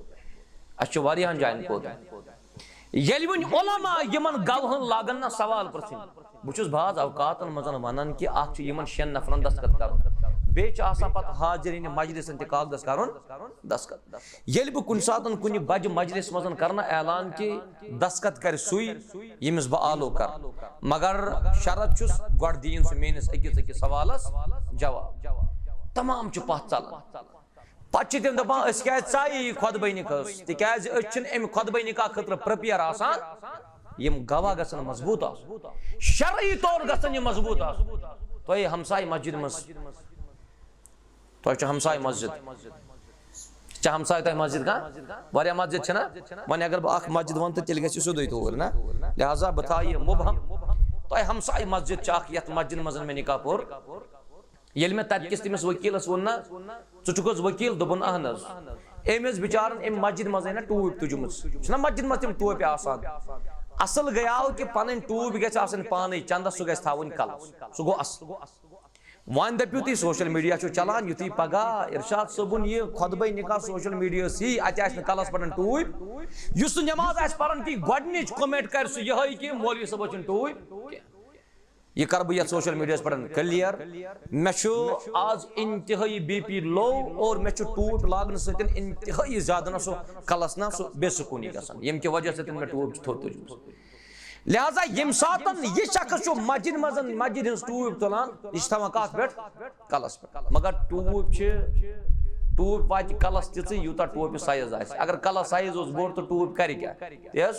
اسہِ چھُ واریاہن جاین کوتاہ۔ ییٚلہِ وۄنۍ علماء یِمن گواہن لاگن نہ سوال پرژھٕنۍ، بہٕ چھُس بعض اوقاتن منٛز ونان کہِ اکھ چھُ یِمن شٮ۪ن نفرن دستخط کرُن، بیٚیہِ چھُ آسان پتہٕ حاضرینہِ مجلسن تہِ کاغذس کرُن دستخط۔ ییٚلہِ بہٕ کُنہِ ساتن کُنہِ بجہِ مجلس منٛز کرٕ نہ اعلان کہِ دستخط کرِ سُے ییٚمِس بہٕ آلو کرٕ، مگر شرط چھُس گۄڈٕ دِیِن سُہ میٲنِس أکِس أکِس سوالس جواب۔ تمام چھِ پتھ ژلان۔ پتہٕ چھِ تِم دپان، "أسۍ کیازِ ژایہِ یہِ خطبہٕ نکاحس؟ تِکیازِ أسۍ چھِنہٕ امہِ خطبہٕ نکاح خٲطرٕ prepare آسان۔ یِم گواہ گژھن مضبوط آسٕنۍ، شرعی طور گژھن یِم مضبوط آسٕنۍ۔" تۄہہِ ہمسایہِ مسجد منٛز، تۄہہِ چھِ ہمسایہِ مسجد، چھِ ہمسایہِ تۄہہِ مسجد کانٛہہ؟ واریاہ مسجد چھِنہ؟ وۄنۍ اگر بہٕ اکھ مسجد وَنہٕ تہٕ تیٚلہِ گژھِ سیوٚدُے توٗرۍ نہ؟ لہذا بہٕ تھاوٕ یہِ مبہم۔ تۄہہِ ہمسایہِ مسجد چھِ اکھ، یتھ مسجد منٛز مےٚ نکاح پوٚر۔ ییٚلہِ مےٚ تَتہِ کِس تٔمِس ؤکیٖلَس ووٚن، نہ، ژٕ چھُکھ حظ ؤکیٖل؟ دوٚپُن، اَہن حظ۔ أمۍ ٲس بِچارَن أمۍ مسجد منٛزٕے نہ ٹوٗپۍ تُجمٕژ، چھُنہ مسجد منٛز تِم ٹوپہِ آسان۔ اَصٕل گٔیاو کہِ پَنٕنۍ ٹوٗپۍ گژھِ آسٕنۍ پانَے چندَس، سُہ گژھِ تھاوٕنۍ کَلَس، سُہ گوٚو اَصٕل۔ وۄنۍ دٔپِو تُہۍ، سوشل میڈیا چھُ چلان، یُتھُے پگاہ ارشاد صٲبُن یہِ خطبہ نکاح سوشل میڈیاہس یی، اتہِ آسہِ نہٕ کلس پٮ۪ٹھ ٹوٗپۍ، یُس نہٕ نماز آسہِ پران کینٛہہ، گۄڈٕنِچ comment کرِ سُہ یِہوٚے کہِ مولوی صٲبس چھُنہٕ ٹوٗپۍ کینٛہہ۔ یہِ کرٕ بہٕ یتھ سوشل میڈیاہس پٮ۪ٹھ clear۔ مےٚ چھُ آز انتہٲیی بی پی low اور مےٚ چھُ ٹوٗپۍ لاگنہٕ سۭتۍ انتہٲیی زیادٕ نہ سُہ کلس نہ سُہ بے سکوٗنی گژھان، ییٚمہِ کہِ وجہ سۭتۍ مےٚ ٹوٗپۍ چھِ تھوٚد تُجمٕژ۔ لہذا ییٚمہِ ساتَن یہِ شخص چھُ مسجد منٛز مسجد ہٕنٛز ٹوٗپۍ تُلان، یہِ چھِ تھاوان کَتھ پٮ۪ٹھ؟ کَلَس پٮ۪ٹھ۔ مگر ٹوٗپۍ چھِ، ٹوٗپۍ واتہِ کَلَس تِژٕے، یوٗتاہ ٹوپہِ size آسہِ۔ اگر کَلَس size اوس بوٚڑ تہٕ ٹوٗپۍ کَرِ کیٛاہ؟ تی حظ؟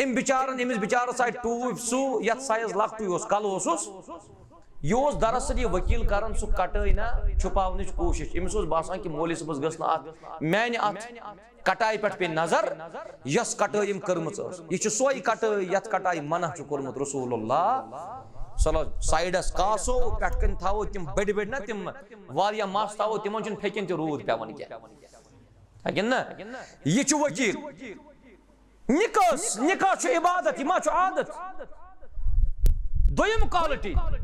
أمۍ بِچارَن، أمِس بِچارَس آیہِ ٹوٗپۍ سُہ، یَتھ size لۄکٹُے اوس، کَلہٕ اوسُس۔ یہِ اوس دراصل یہِ ؤکیٖل کَران سُہ کَٹٲے نہ چھُپاونٕچ کوٗشِش۔ أمِس اوس باسان کہِ مولوی صٲبَس گٔژھ نہٕ اَتھ، میٛانہِ اَتھ کٹایہِ پٮ۪ٹھ پیٚیہِ نظر، یۄس کٹٲے أمۍ کٔرمٕژ ٲس۔ یہِ چھِ سۄے کٹٲے، یتھ کٹایہِ منع چھُ کوٚرمُت رسول اللہ صلی اللہ۔ سایڈس کاسو، پٮ۪ٹھ کنہِ تھاوو تِم بٔڑۍ بٔڑۍ نہ، تِم واریاہ مس تھاوو، تِمن چھُنہٕ پھیٚکٮ۪ن تہِ روٗد پٮ۪وان کینٛہہ۔ ہا کِنہٕ نہ؟ یہِ چھُ وکیل۔ نکاح، نکاح چھُ عبادت، یہِ ما چھُ عادت؟ دوٚیِم quality،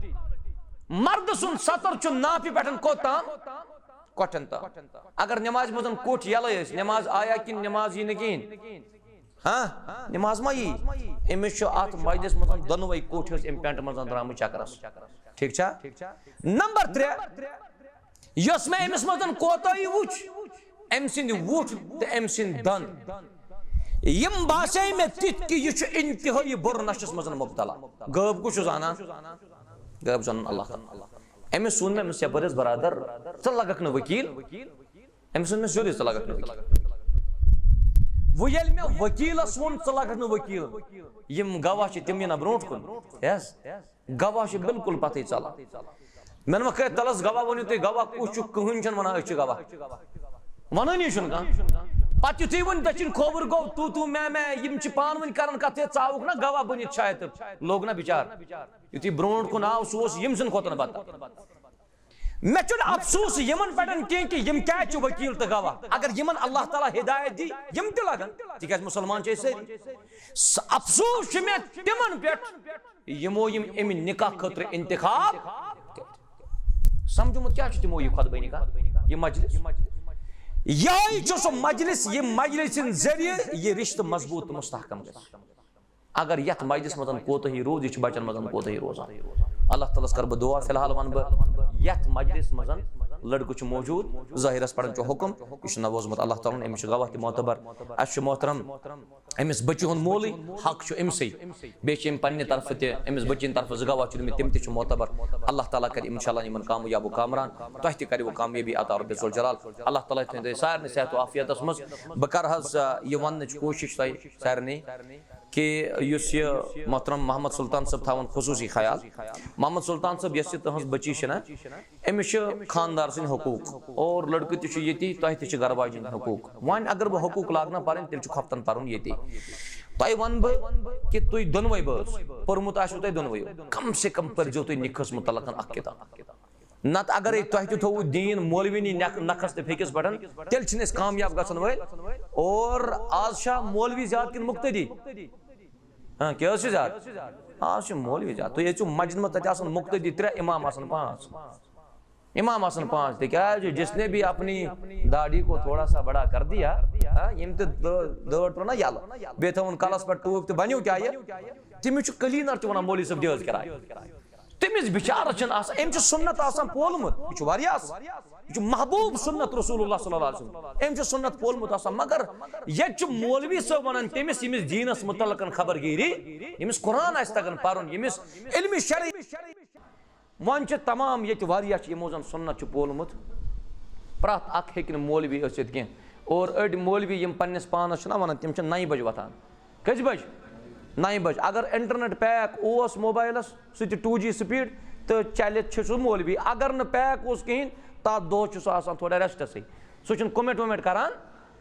مردٕ سُنٛد ستر چھُ ناپہِ پٮ۪ٹھ کوٚت تام؟ کۄٹھٮ۪ن تام۔ اگر نمازِ منٛز کوٚٹھۍ یَلَے ٲسۍ، نماز آیا کِنہٕ نماز یی نہٕ کِہیٖنۍ؟ ہاں، نماز ما یی؟ أمِس چھُ اَتھ مجلس منٛز دۄنوَے کوٚٹھۍ حظ أمۍ pant منٛز درٛامٕتۍ چکرس۔ ٹھیٖک چھا؟ نمبر ترٛےٚ، یۄس مےٚ أمِس منٛز کوتاہی وُچھ، أمۍ سٕنٛدۍ وُٹھ تہٕ أمۍ سٕنٛدۍ دَنٛد، یِم باسے مےٚ تِتھۍ کہِ یہِ چھُ انتہٲیی بُرٕ نشس منٛز مبتلا۔ غٲب کُس چھُ زانان؟ غٲب زانان اللہ تعالیٰ۔ أمِس ووٚن مےٚ، أمِس یپٲرۍ ٲس برادر، ژٕ لگکھ نہٕ ؤکیٖل۔ أمِس ووٚن مےٚ سیوٚدُے، ژٕ لگکھ نہٕ ؤکیٖل۔ وۄنۍ ییٚلہِ مےٚ ؤکیٖلس ووٚن، ژٕ لگکھ نہٕ ؤکیٖل، یِم گواہ چھِ، تِم یِنہ برونٛٹھ کُن۔ Yes۔ گواہ چھِ بالکل پتھٕے ژلان۔ مےٚ ووٚنمَکھ، ہے، تَلَس گواہ ؤنِو تُہۍ، گواہ کُس چھُ؟ کٕہٕنۍ چھُنہٕ وَنان أسۍ چھِ گواہ۔ وَنٲنی چھُنہٕ کانٛہہ۔ پَتہٕ یُتھُے وۄنۍ دٔچھِنۍ کھووُر گوٚو، تو تو میں میں، یِم چھِ پانہٕ ؤنۍ کران کَتھ، ہے، ژاوُکھ نہ گواہ بٔنِتھ شاید، تہٕ لوٚگ نہ بِچار۔ یُتھُے برونٛٹھ کُن آو، سُہ اوس ییٚمۍ سٕنٛدِ کھۄتہٕ نہٕ بدتر۔ مےٚ چھُنہٕ افسوٗس یِمن پٮ۪ٹھ کینٛہہ کہِ یِم کیٛازِ چھِ ؤکیٖل تہٕ گواہ۔ اگر یِمن اللہ تعالیٰ ہدایت دی، یِم تہِ لگن، تِکیٛازِ مُسلمان چھِ أسۍ سٲری۔ س-، افسوٗس چھُ مےٚ تِمن پٮ۪ٹھ، یِمو یِم اَمہِ نکاح خٲطرٕ انتخاب کٔرۍ۔ سمجھومُت کیٛاہ چھُ تِمو یہِ خطبہ نکاح، یہِ مجلس؟ یِہوٚے چھُ سُہ مجلس، یہِ مجلس سٕنٛدِ ذٔریعہٕ یہِ رشتہٕ مضبوٗط تہٕ مستحکم گژھِ۔ اگر یتھ مجلس منٛز کوتاہی روٗز، یہِ چھُ بچن منٛز کوتاہی روزان۔ اللہ تعالیٰ ہس کرٕ بہٕ دعا۔ فی الحال ونہٕ بہٕ، یتھ مجلس منٛز لڑکہٕ چھُ موجود، ظٲہرس پران چھُ حکم، یہِ چھُ نہ ووزمُت اللہ تعالیٰ ہن، أمِس چھُ گواہ تہِ معتبر۔ اسہِ چھُ محترم أمِس بچی ہُنٛد مولٕے، حق چھُ أمسٕے۔ بیٚیہِ چھِ أمۍ پننہِ طرفہٕ تہِ، أمِس بچی ہٕنٛدِ طرفہٕ زٕ گواہ چھِ دِتمٕتۍ، تِم تہِ چھِ معتبر۔ اللہ تعالیٰ کرِ انشاءاللہ یِمن کامیاب و کامران۔ تۄہہِ تہِ کرِ وۄنۍ کامیٲبی عطا رب ذوالجلال۔ اللہ تعالیٰ تھٲوِن تۄہہِ سارنٕے صحت و عافیتس منٛز۔ بہٕ کرٕ حظ، آ، یہِ وننٕچ کوٗشش تۄہہِ سارنٕے کہِ یُس یہِ محترم محمد سلطان صٲب تھاوان خصوٗصی خیال۔ محمد سلطان صٲب، یۄس یہِ تُہنٛز بچی چھِ نا، أمِس چھِ خانٛدار سٕنٛدۍ حقوٗق اور لڑکہٕ تہِ چھُ ییٚتی، تۄہہِ تہِ چھِ گرٕ واجٮ۪ن ہٕنٛدۍ حقوٗق۔ وۄنۍ اگر بہٕ حقوٗق لاگہٕ نا پرٕنۍ، تیٚلہِ چھُ خۄفتن پرُن ییٚتی۔ تۄہہِ ونہٕ بہٕ کہِ تُہۍ دۄنوَے بٲژ، پوٚرمُت آسِوٕ تۄہہِ دۄنوَیو، کم سے کم پٔرۍزیو تُہۍ نِکہس مُتعلقن اکھ کِتاب۔ نتہٕ اگرے تۄہہِ تہِ تھوٚوُ دیٖن مولوی نی نکھ-، نکھس تہٕ پھیٚکِس پٮ۪ٹھ، تیٚلہِ چھِنہٕ أسۍ کامیاب گژھن وٲلۍ۔ اور آز چھا مولوی زیادٕ کِنہٕ مقتدی؟ ہاں، کیٛاہ حظ چھِ زیادٕ؟ آز چھِ مولوی زیادٕ۔ تُہۍ ٲسِو مسجد منٛز، تَتہِ آسَن مقتدی ترٛےٚ، امام آسَن پانٛژھ۔ امام آسَن پانٛژھ، تِکیٛازِ جس نے بھی اپنی داڑھی کو تھوڑا سا بڑا کر دیا، ہاں، یِم تہِ دٲ-، دٲڑ ترٛٲو نا یَلہٕ، بیٚیہِ تھٲوٕن کَلَس پٮ۪ٹھ ٹوٗپۍ تہٕ بَنیو کیٛاہ یہِ؟ تٔمِس چھُ cleaner تہِ وَنان، مولوی صٲب، دِ حظ کِراے۔ تٔمِس بِچارَس چھِنہٕ آسان، أمۍ چھُ سُنت آسان پولمُت، یہِ چھُ واریاہ اَصٕل۔ یہِ چھُ محبوب سُنت رسول اللہ صلی اللہ علیہ وسلم۔ أمۍ چھُ سُنت پولمُت آسان، مگر ییٚتہِ چھُ مولوی صٲب وَنان تٔمِس، ییٚمِس دیٖنَس مُتعلقَن خبر گیٖری، ییٚمِس قرآن آسہِ تَگان پَرُن، ییٚمِس علمِ شرعی۔ وۄنۍ چھِ تمام ییٚتہِ واریاہ چھِ یِمو زَن سُنت چھُ پولمُت، پرٛٮ۪تھ اَکھ ہیٚکہِ نہٕ مولوی ٲسِتھ کینٛہہ۔ اور أڑۍ مولوی یِم پنٛنِس پانَس چھِنہ وَنان، تِم چھِ نَیہِ بَجہِ وۄتھان۔ کٔژِ بجہِ؟ نَیہِ بجہِ۔ اگر internet pack اوس موبایلس، سُہ تہِ two G speed، تہٕ چلہِ چھُ سُہ مولوی۔ اگر نہٕ pack اوس کِہیٖنۍ، تَتھ دۄہس چھُ سُہ آسان تھوڑا restسٕے۔ سُہ چھُنہٕ comment وومینٹ کران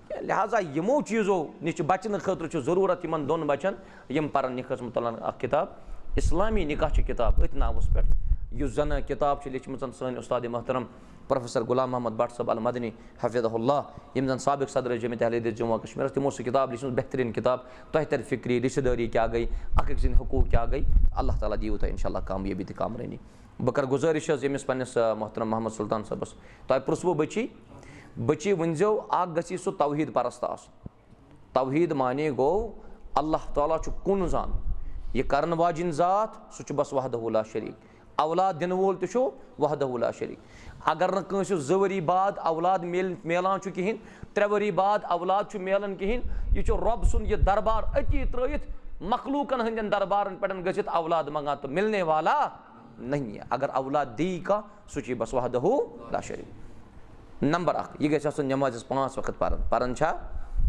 کینٛہہ۔ لہذا یِمو چیٖزو نِش چھِ بچنہٕ خٲطرٕ چھُ ضروٗرت یِمن دۄن بچن، یِم پرن نِکاحس متعلق اکھ کِتاب، اسلامی نِکاح چھِ کِتاب أتھۍ ناوس پٮ۪ٹھ۔ یُس زَن کِتاب چھِ لیٚچھمٕژ سٲنۍ اُستاد محترم پروفیسر غلام محمد بٹ صٲب المدنی حفظہ اللہ، یِم زَن سابق صدر جمعیت اہل حدیث جموں و کشمیرَس، تِمو سُہ کِتاب لیٚچھمٕژ، بہتریٖن کِتاب، تۄہہِ تَرِ فِکرِ رِشتہٕ دٲری کیٛاہ گٔے، اَکھ أکۍ سٕنٛدۍ حقوٗق کیٛاہ گٔے۔ اللہ تعالیٰ دِیِو تۄہہِ اِنشاء اللہ کامیٲبی تہٕ کامرٲنی۔ بہٕ کَرٕ گُزٲرِش حظ ییٚمِس پنٛنِس، آ، محترم محمد سلطان صٲبَس، تۄہہِ پرٛژھوٕ بٔچی، بٔچی ؤنۍزیو، اَکھ گژھِ سُہ توحیٖد پرست آسُن۔ توحیٖد معنی گوٚو اللہ تعالیٰ چھُ کُن زان، یہِ کرن واجِنۍ ذات، سُہ چھُ بس وحدہ لا شریٖک۔ اولاد دِنہٕ وول تہِ چھُ وحدہ لا شریٖک۔ اگر نہٕ کٲنٛسہِ زٕ ؤری بعد اولاد میل-، میلان چھُ کِہیٖنۍ، ترٛےٚ ؤری بعد اولاد چھُ میلان کِہیٖنۍ، یہِ چھُ رۄب سُنٛد یہِ دربار أتی ترٲیِتھ مخلوٗقن ہٕنٛدٮ۪ن دربارن پٮ۪ٹھ گٔژھِتھ اولاد منٛگان تہٕ مِلنے والا نہیں ہے۔ اگر اولاد دی کانٛہہ، سُہ چھُ بس وحدہ لا شریٖک۔ نمبر اکھ، یہِ گژھِ آسُن نٮ۪مازِ پانٛژھ وقت پران۔ پران چھا؟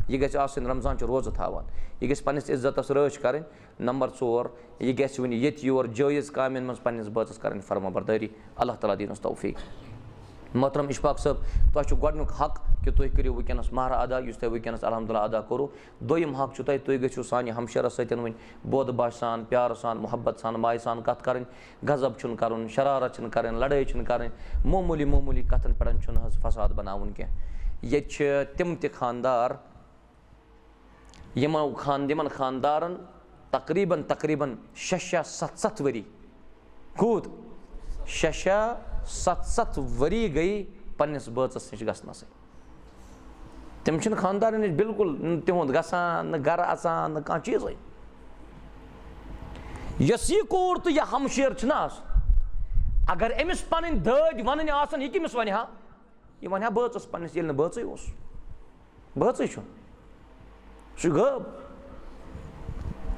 یہِ گژھِ آسٕنۍ رمضان چہِ روزٕ تھاوان۔ یہِ گژھِ پننِس عزتس رٲچھ کرٕنۍ۔ نمبر ژور، یہِ گژھِ وٕنہِ ییٚتہِ یور جٲیز کامٮ۪ن منٛز پننِس بٲژس کرٕنۍ فرما بردٲری۔ اللہ تعالیٰ دِیٖنَس توفیٖق۔ محترم اشفاق صٲب، تۄہہِ چھُ گۄڈٕنیُک حق کہِ تُہۍ کٔرِو وٕنکیٚنَس مہر ادا، یُس تۄہہِ وٕنکیٚنَس الحمدللہ ادا کوٚروٕ۔ دوٚیِم حق چھُ تۄہہِ، تُہۍ گٔژھِو سانہِ ہمشیرَس سۭتۍ وٕنۍ بود باش سان، پیارٕ سان، محبت سان، مایہِ سان کَتھ کَرٕنۍ۔ غضب چھُنہٕ کَرُن، شرارت چھِنہٕ کَرٕنۍ، لڑٲے چھِنہٕ کَرٕنۍ، معموٗلی معموٗلی کَتھَن پٮ۪ٹھ چھُنہٕ حظ فساد بَناوُن کینٛہہ۔ ییٚتہِ چھِ تِم تہِ خاندار، یِمو خان-، یِمَن خاندارَن تقریباً، تقریباً شےٚ شےٚ ستھ ستھ ؤری، کوٗت؟ شےٚ شےٚ ستھ ستھ ؤری گٔے پنٛنِس بٲژَس نِش گژھنَسٕے۔ تِم چھِنہٕ خاندارَن نِش بالکل نہٕ تِہُنٛد گژھان، نہٕ گَرٕ اَژان، نہٕ کانٛہہ چیٖزٕے۔ یۄس یہِ کوٗر تہٕ یہِ ہمشیر چھِنہ آسان، اگر أمِس پَنٕنۍ دٲدۍ وَنٕنۍ آسَن، یہِ کٔمِس وَنہِ ہا؟ یہِ وَنہِ ہا بٲژَس پنٛنِس، ییٚلہِ نہٕ بٲژٕے اوس۔ بٲژٕے چھُ۔ سُہ چھُ غٲب۔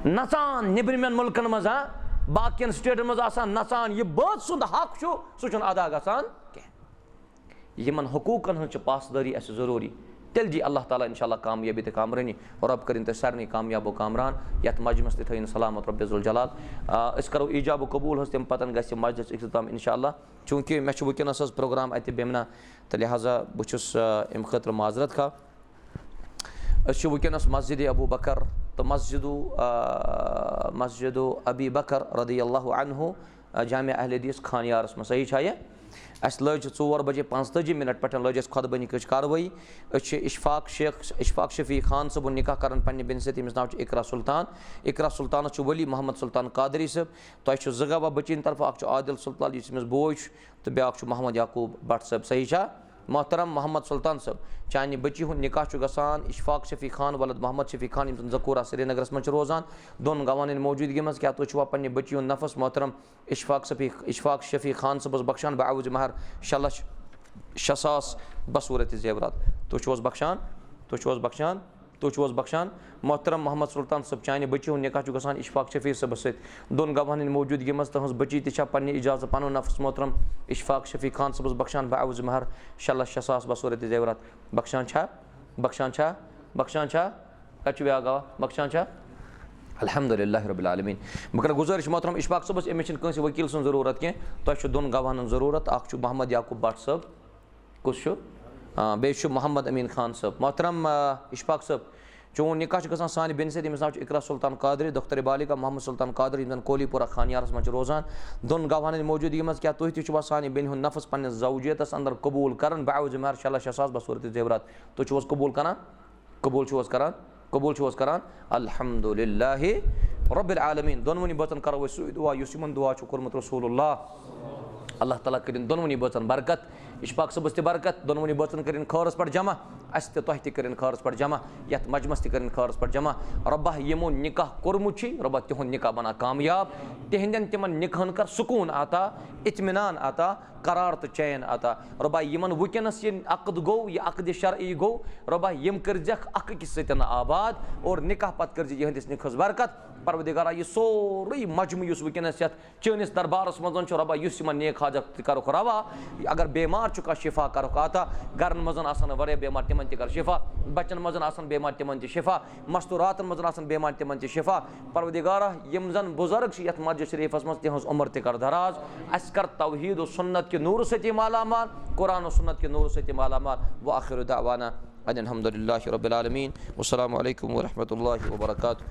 نَژان نیٚبرِمٮ۪ن مُلکَن منٛز، ہا، باقیَن سٹیٹَن منٛز آسان نَژان۔ یہِ بٲژ سُنٛد حق چھُ، سُہ چھُنہٕ ادا گژھان کینٛہہ۔ یِمَن حقوٗقَن ہٕنٛز چھِ پاسدٲری اَسہِ ضروٗری۔ تیٚلہِ دی اللہ تعالیٰ اِنشاء اللہ کامیٲبی تہٕ کامرٲنی۔ رۄب کٔرِنۍ تُہۍ سارنٕے کامیاب و کامران۔ یَتھ مجمَس تہِ تھٲیِن سلامت رۄبِ ذوالجلال۔ آ، أسۍ کَرو ایجاب و قبوٗل حظ، تَمہِ پَتَن گژھِ یہِ مجلِس اختتام اِنشاء اللہ۔ چوٗنٛکہِ مےٚ چھُ وٕنکیٚنَس حظ پروگرام اَتہِ بیمنا، تہٕ لہذا بہٕ چھُس، آ، اَمہِ خٲطرٕ معذرت خواہ۔ أسۍ چھِ وٕنکیٚنَس مسجد ابو بکر تہٕ مسجد، آ، مسجد ابی بکر رضی اللہ عنہ، آ، جامع اہل حدیث خانیارَس منٛز۔ صحیح چھا یہِ؟ اَسہِ لٔج ژور بجے پانٛژتٲجی منٹ پٮ۪ٹھ لٔج اَسہِ خطبہٕ نِکٕچ کاروٲیی۔ أسۍ چھِ اشفاق شیخ، اشفاق شفیع خان صٲبُن نکاح کران پننہِ بیٚنہِ سۭتۍ، ییٚمِس ناو چھُ اقرا سلطان۔ اقرا سلطانَس چھُ ولی محمد سلطان قادری صٲب۔ تۄہہِ چھُ زٕ گواہ بٔچِنۍ طرفہٕ، اَکھ چھُ عادل سلطان، یُس أمِس بوے چھُ، تہٕ بیٛاکھ چھُ محمد یعقوب بٹ صٲب۔ صحیح چھا؟ محترم محمد سلطان صٲب، چانہِ بٔچی ہُنٛد نکاح چھُ گژھان اشفاق شفیع خان ولد محمد شفیع خان، یِم زَن زکورہ سرینگرَس منٛز چھِ روزان، دۄن گواہَن ہٕنٛدِ موجودگی منٛز۔ کیٛاہ تُہۍ چھِوا پننہِ بٔچی ہُنٛد نفس محترم اشفاق شفیع، اشفاق شفیع خان صٲبَس بخشان باعوض مہر شےٚ لچھ شےٚ ساس بصوٗرتِ زیورات؟ تُہۍ چھِو حظ بخشان؟ تُہۍ چھِو حظ بخشان؟ تُہۍ چھِو حظ بخشان؟ محترم محمد سلطان صٲب، چانہِ بٔچی ہُنٛد نکاح چھُ گژھان اشفاق شفیع صٲبَس سۭتۍ۔ دۄن گواہَن ہٕنٛدِ موجودگی منٛز تُہٕنٛز بٔچی تہِ چھا پننہِ اجازت پنُن نفس محترم اشفاق شفیع خان صٲبَس بخشان باعوض مہر شےٚ لچھ شےٚ ساس بصوٗرتِ زیورات؟ بخشان چھا؟ بخشان چھا؟ بخشان چھا؟ کَتہِ چھُ بیٛاکھ گواہ؟ بخشان چھا؟ الحمدللہ رب العالمین۔ بہٕ کَرٕ گُزٲرِش محترم اشفاق صٲبَس، أمِس چھِنہٕ کٲنٛسہِ ؤکیٖل سٕنٛز ضروٗرت کینٛہہ، تۄہہِ چھُ دۄن گواہَن ہٕنٛز ضروٗرت، اَکھ چھُ محمد یعقوب بٹ صٲب، کُس چھُ؟ آ، بیٚیہِ چھُ محمد امین خان صٲب۔ محترم، آ، اشفاق صٲب، چون نکاح چھُ گژھان سانہِ بیٚنہِ سۭتۍ، ییٚمِس ناو چھُ اقرا سلطان قادری، دختر بالغہ محمد سلطان قادری، یِم زَن کولی پورہ خانیارَس منٛز چھِ روزان۔ دۄن گواہَن ہٕنٛدِ موجودگی منٛز کیٛاہ تُہۍ تہِ چھِوا سانہِ بیٚنہِ ہُنٛد نفس پننِس زوجیتَس اندر قبوٗل کران بعوض مہر شےٚ لچھ شےٚ ساس بصوٗرتِ زیورات؟ تُہۍ چھِو حظ قبوٗل کران؟ قبوٗل چھِو حظ کران؟ قبوٗل چھِو حظ کران؟ الحمدللہ رب العالمین۔ دۄنوٕنی بٲژن کرو أسۍ سُے دُعا یُس یِمن دُعا چھُ کوٚرمُت رسول اللہ۔ اللہ تعالیٰ کٔرِن دۄنوٕنی بٲژن برکت، اشفاق صٲبس تہِ برکت، دۄنوٕنی بٲژن کٔرِن خٲرس پٮ۪ٹھ جمع، اسہِ تہِ تۄہہِ تہِ کٔرِن خٲرس پٮ۪ٹھ جمع، یتھ مجمس تہِ کٔرِن خٲرس پٮ۪ٹھ جمع۔ رۄبہ، یِمو نکاح کوٚرمُت چھُ، رۄبہ تِہُنٛد نکاح بنا کامیاب، تِہنٛدٮ۪ن تِمن نکاحن کر سکوٗن عطا، اطمینان عطا، قرار تہٕ چین عطا۔ رۄبہ، یِمن وٕنکیٚنس یہِ عقد گوٚو، یہِ عقد شرعی گوٚو، رۄبہ، یِم کٔرزٮ۪کھ اکھ أکِس سۭتۍ آباد اور نکاح پتہٕ کٔرزِ یِہنٛدِس نکاحس برکت۔ پروردگارا، یہِ سورُے مجمع یُس وٕنکیٚنس یتھ چٲنِس دربارس منٛز چھُ، رۄبہ، یُس یِمن نیک حاجت تہِ کرُکھ روا، اگر بیمار چھُ کانٛہہ، شفا کرُکھ عطا، گرن منٛز آسن واریاہ بیمار، تِمن تہِ کر شفا، بچن منٛز آسن بیمار، تِمن تہِ شفا، مستوراتن منٛز آسن بیمار، تِمن تہِ شفا۔ پروردگارا، یِم زن بزرگ چھِ یتھ مسجد شریفس منٛز، تِہنٛز عمر تہِ کر دراز، اسہِ کر توحید و سنت کہِ نورٕ سۭتۍ مالا مال، قرآن و سنت کہِ نورٕ سۭتۍ مالا مال۔ وآخر دعوانا ان الحمد للہ رب العالمین۔ والسلام علیکم ورحمۃ اللہ وبرکاتہ۔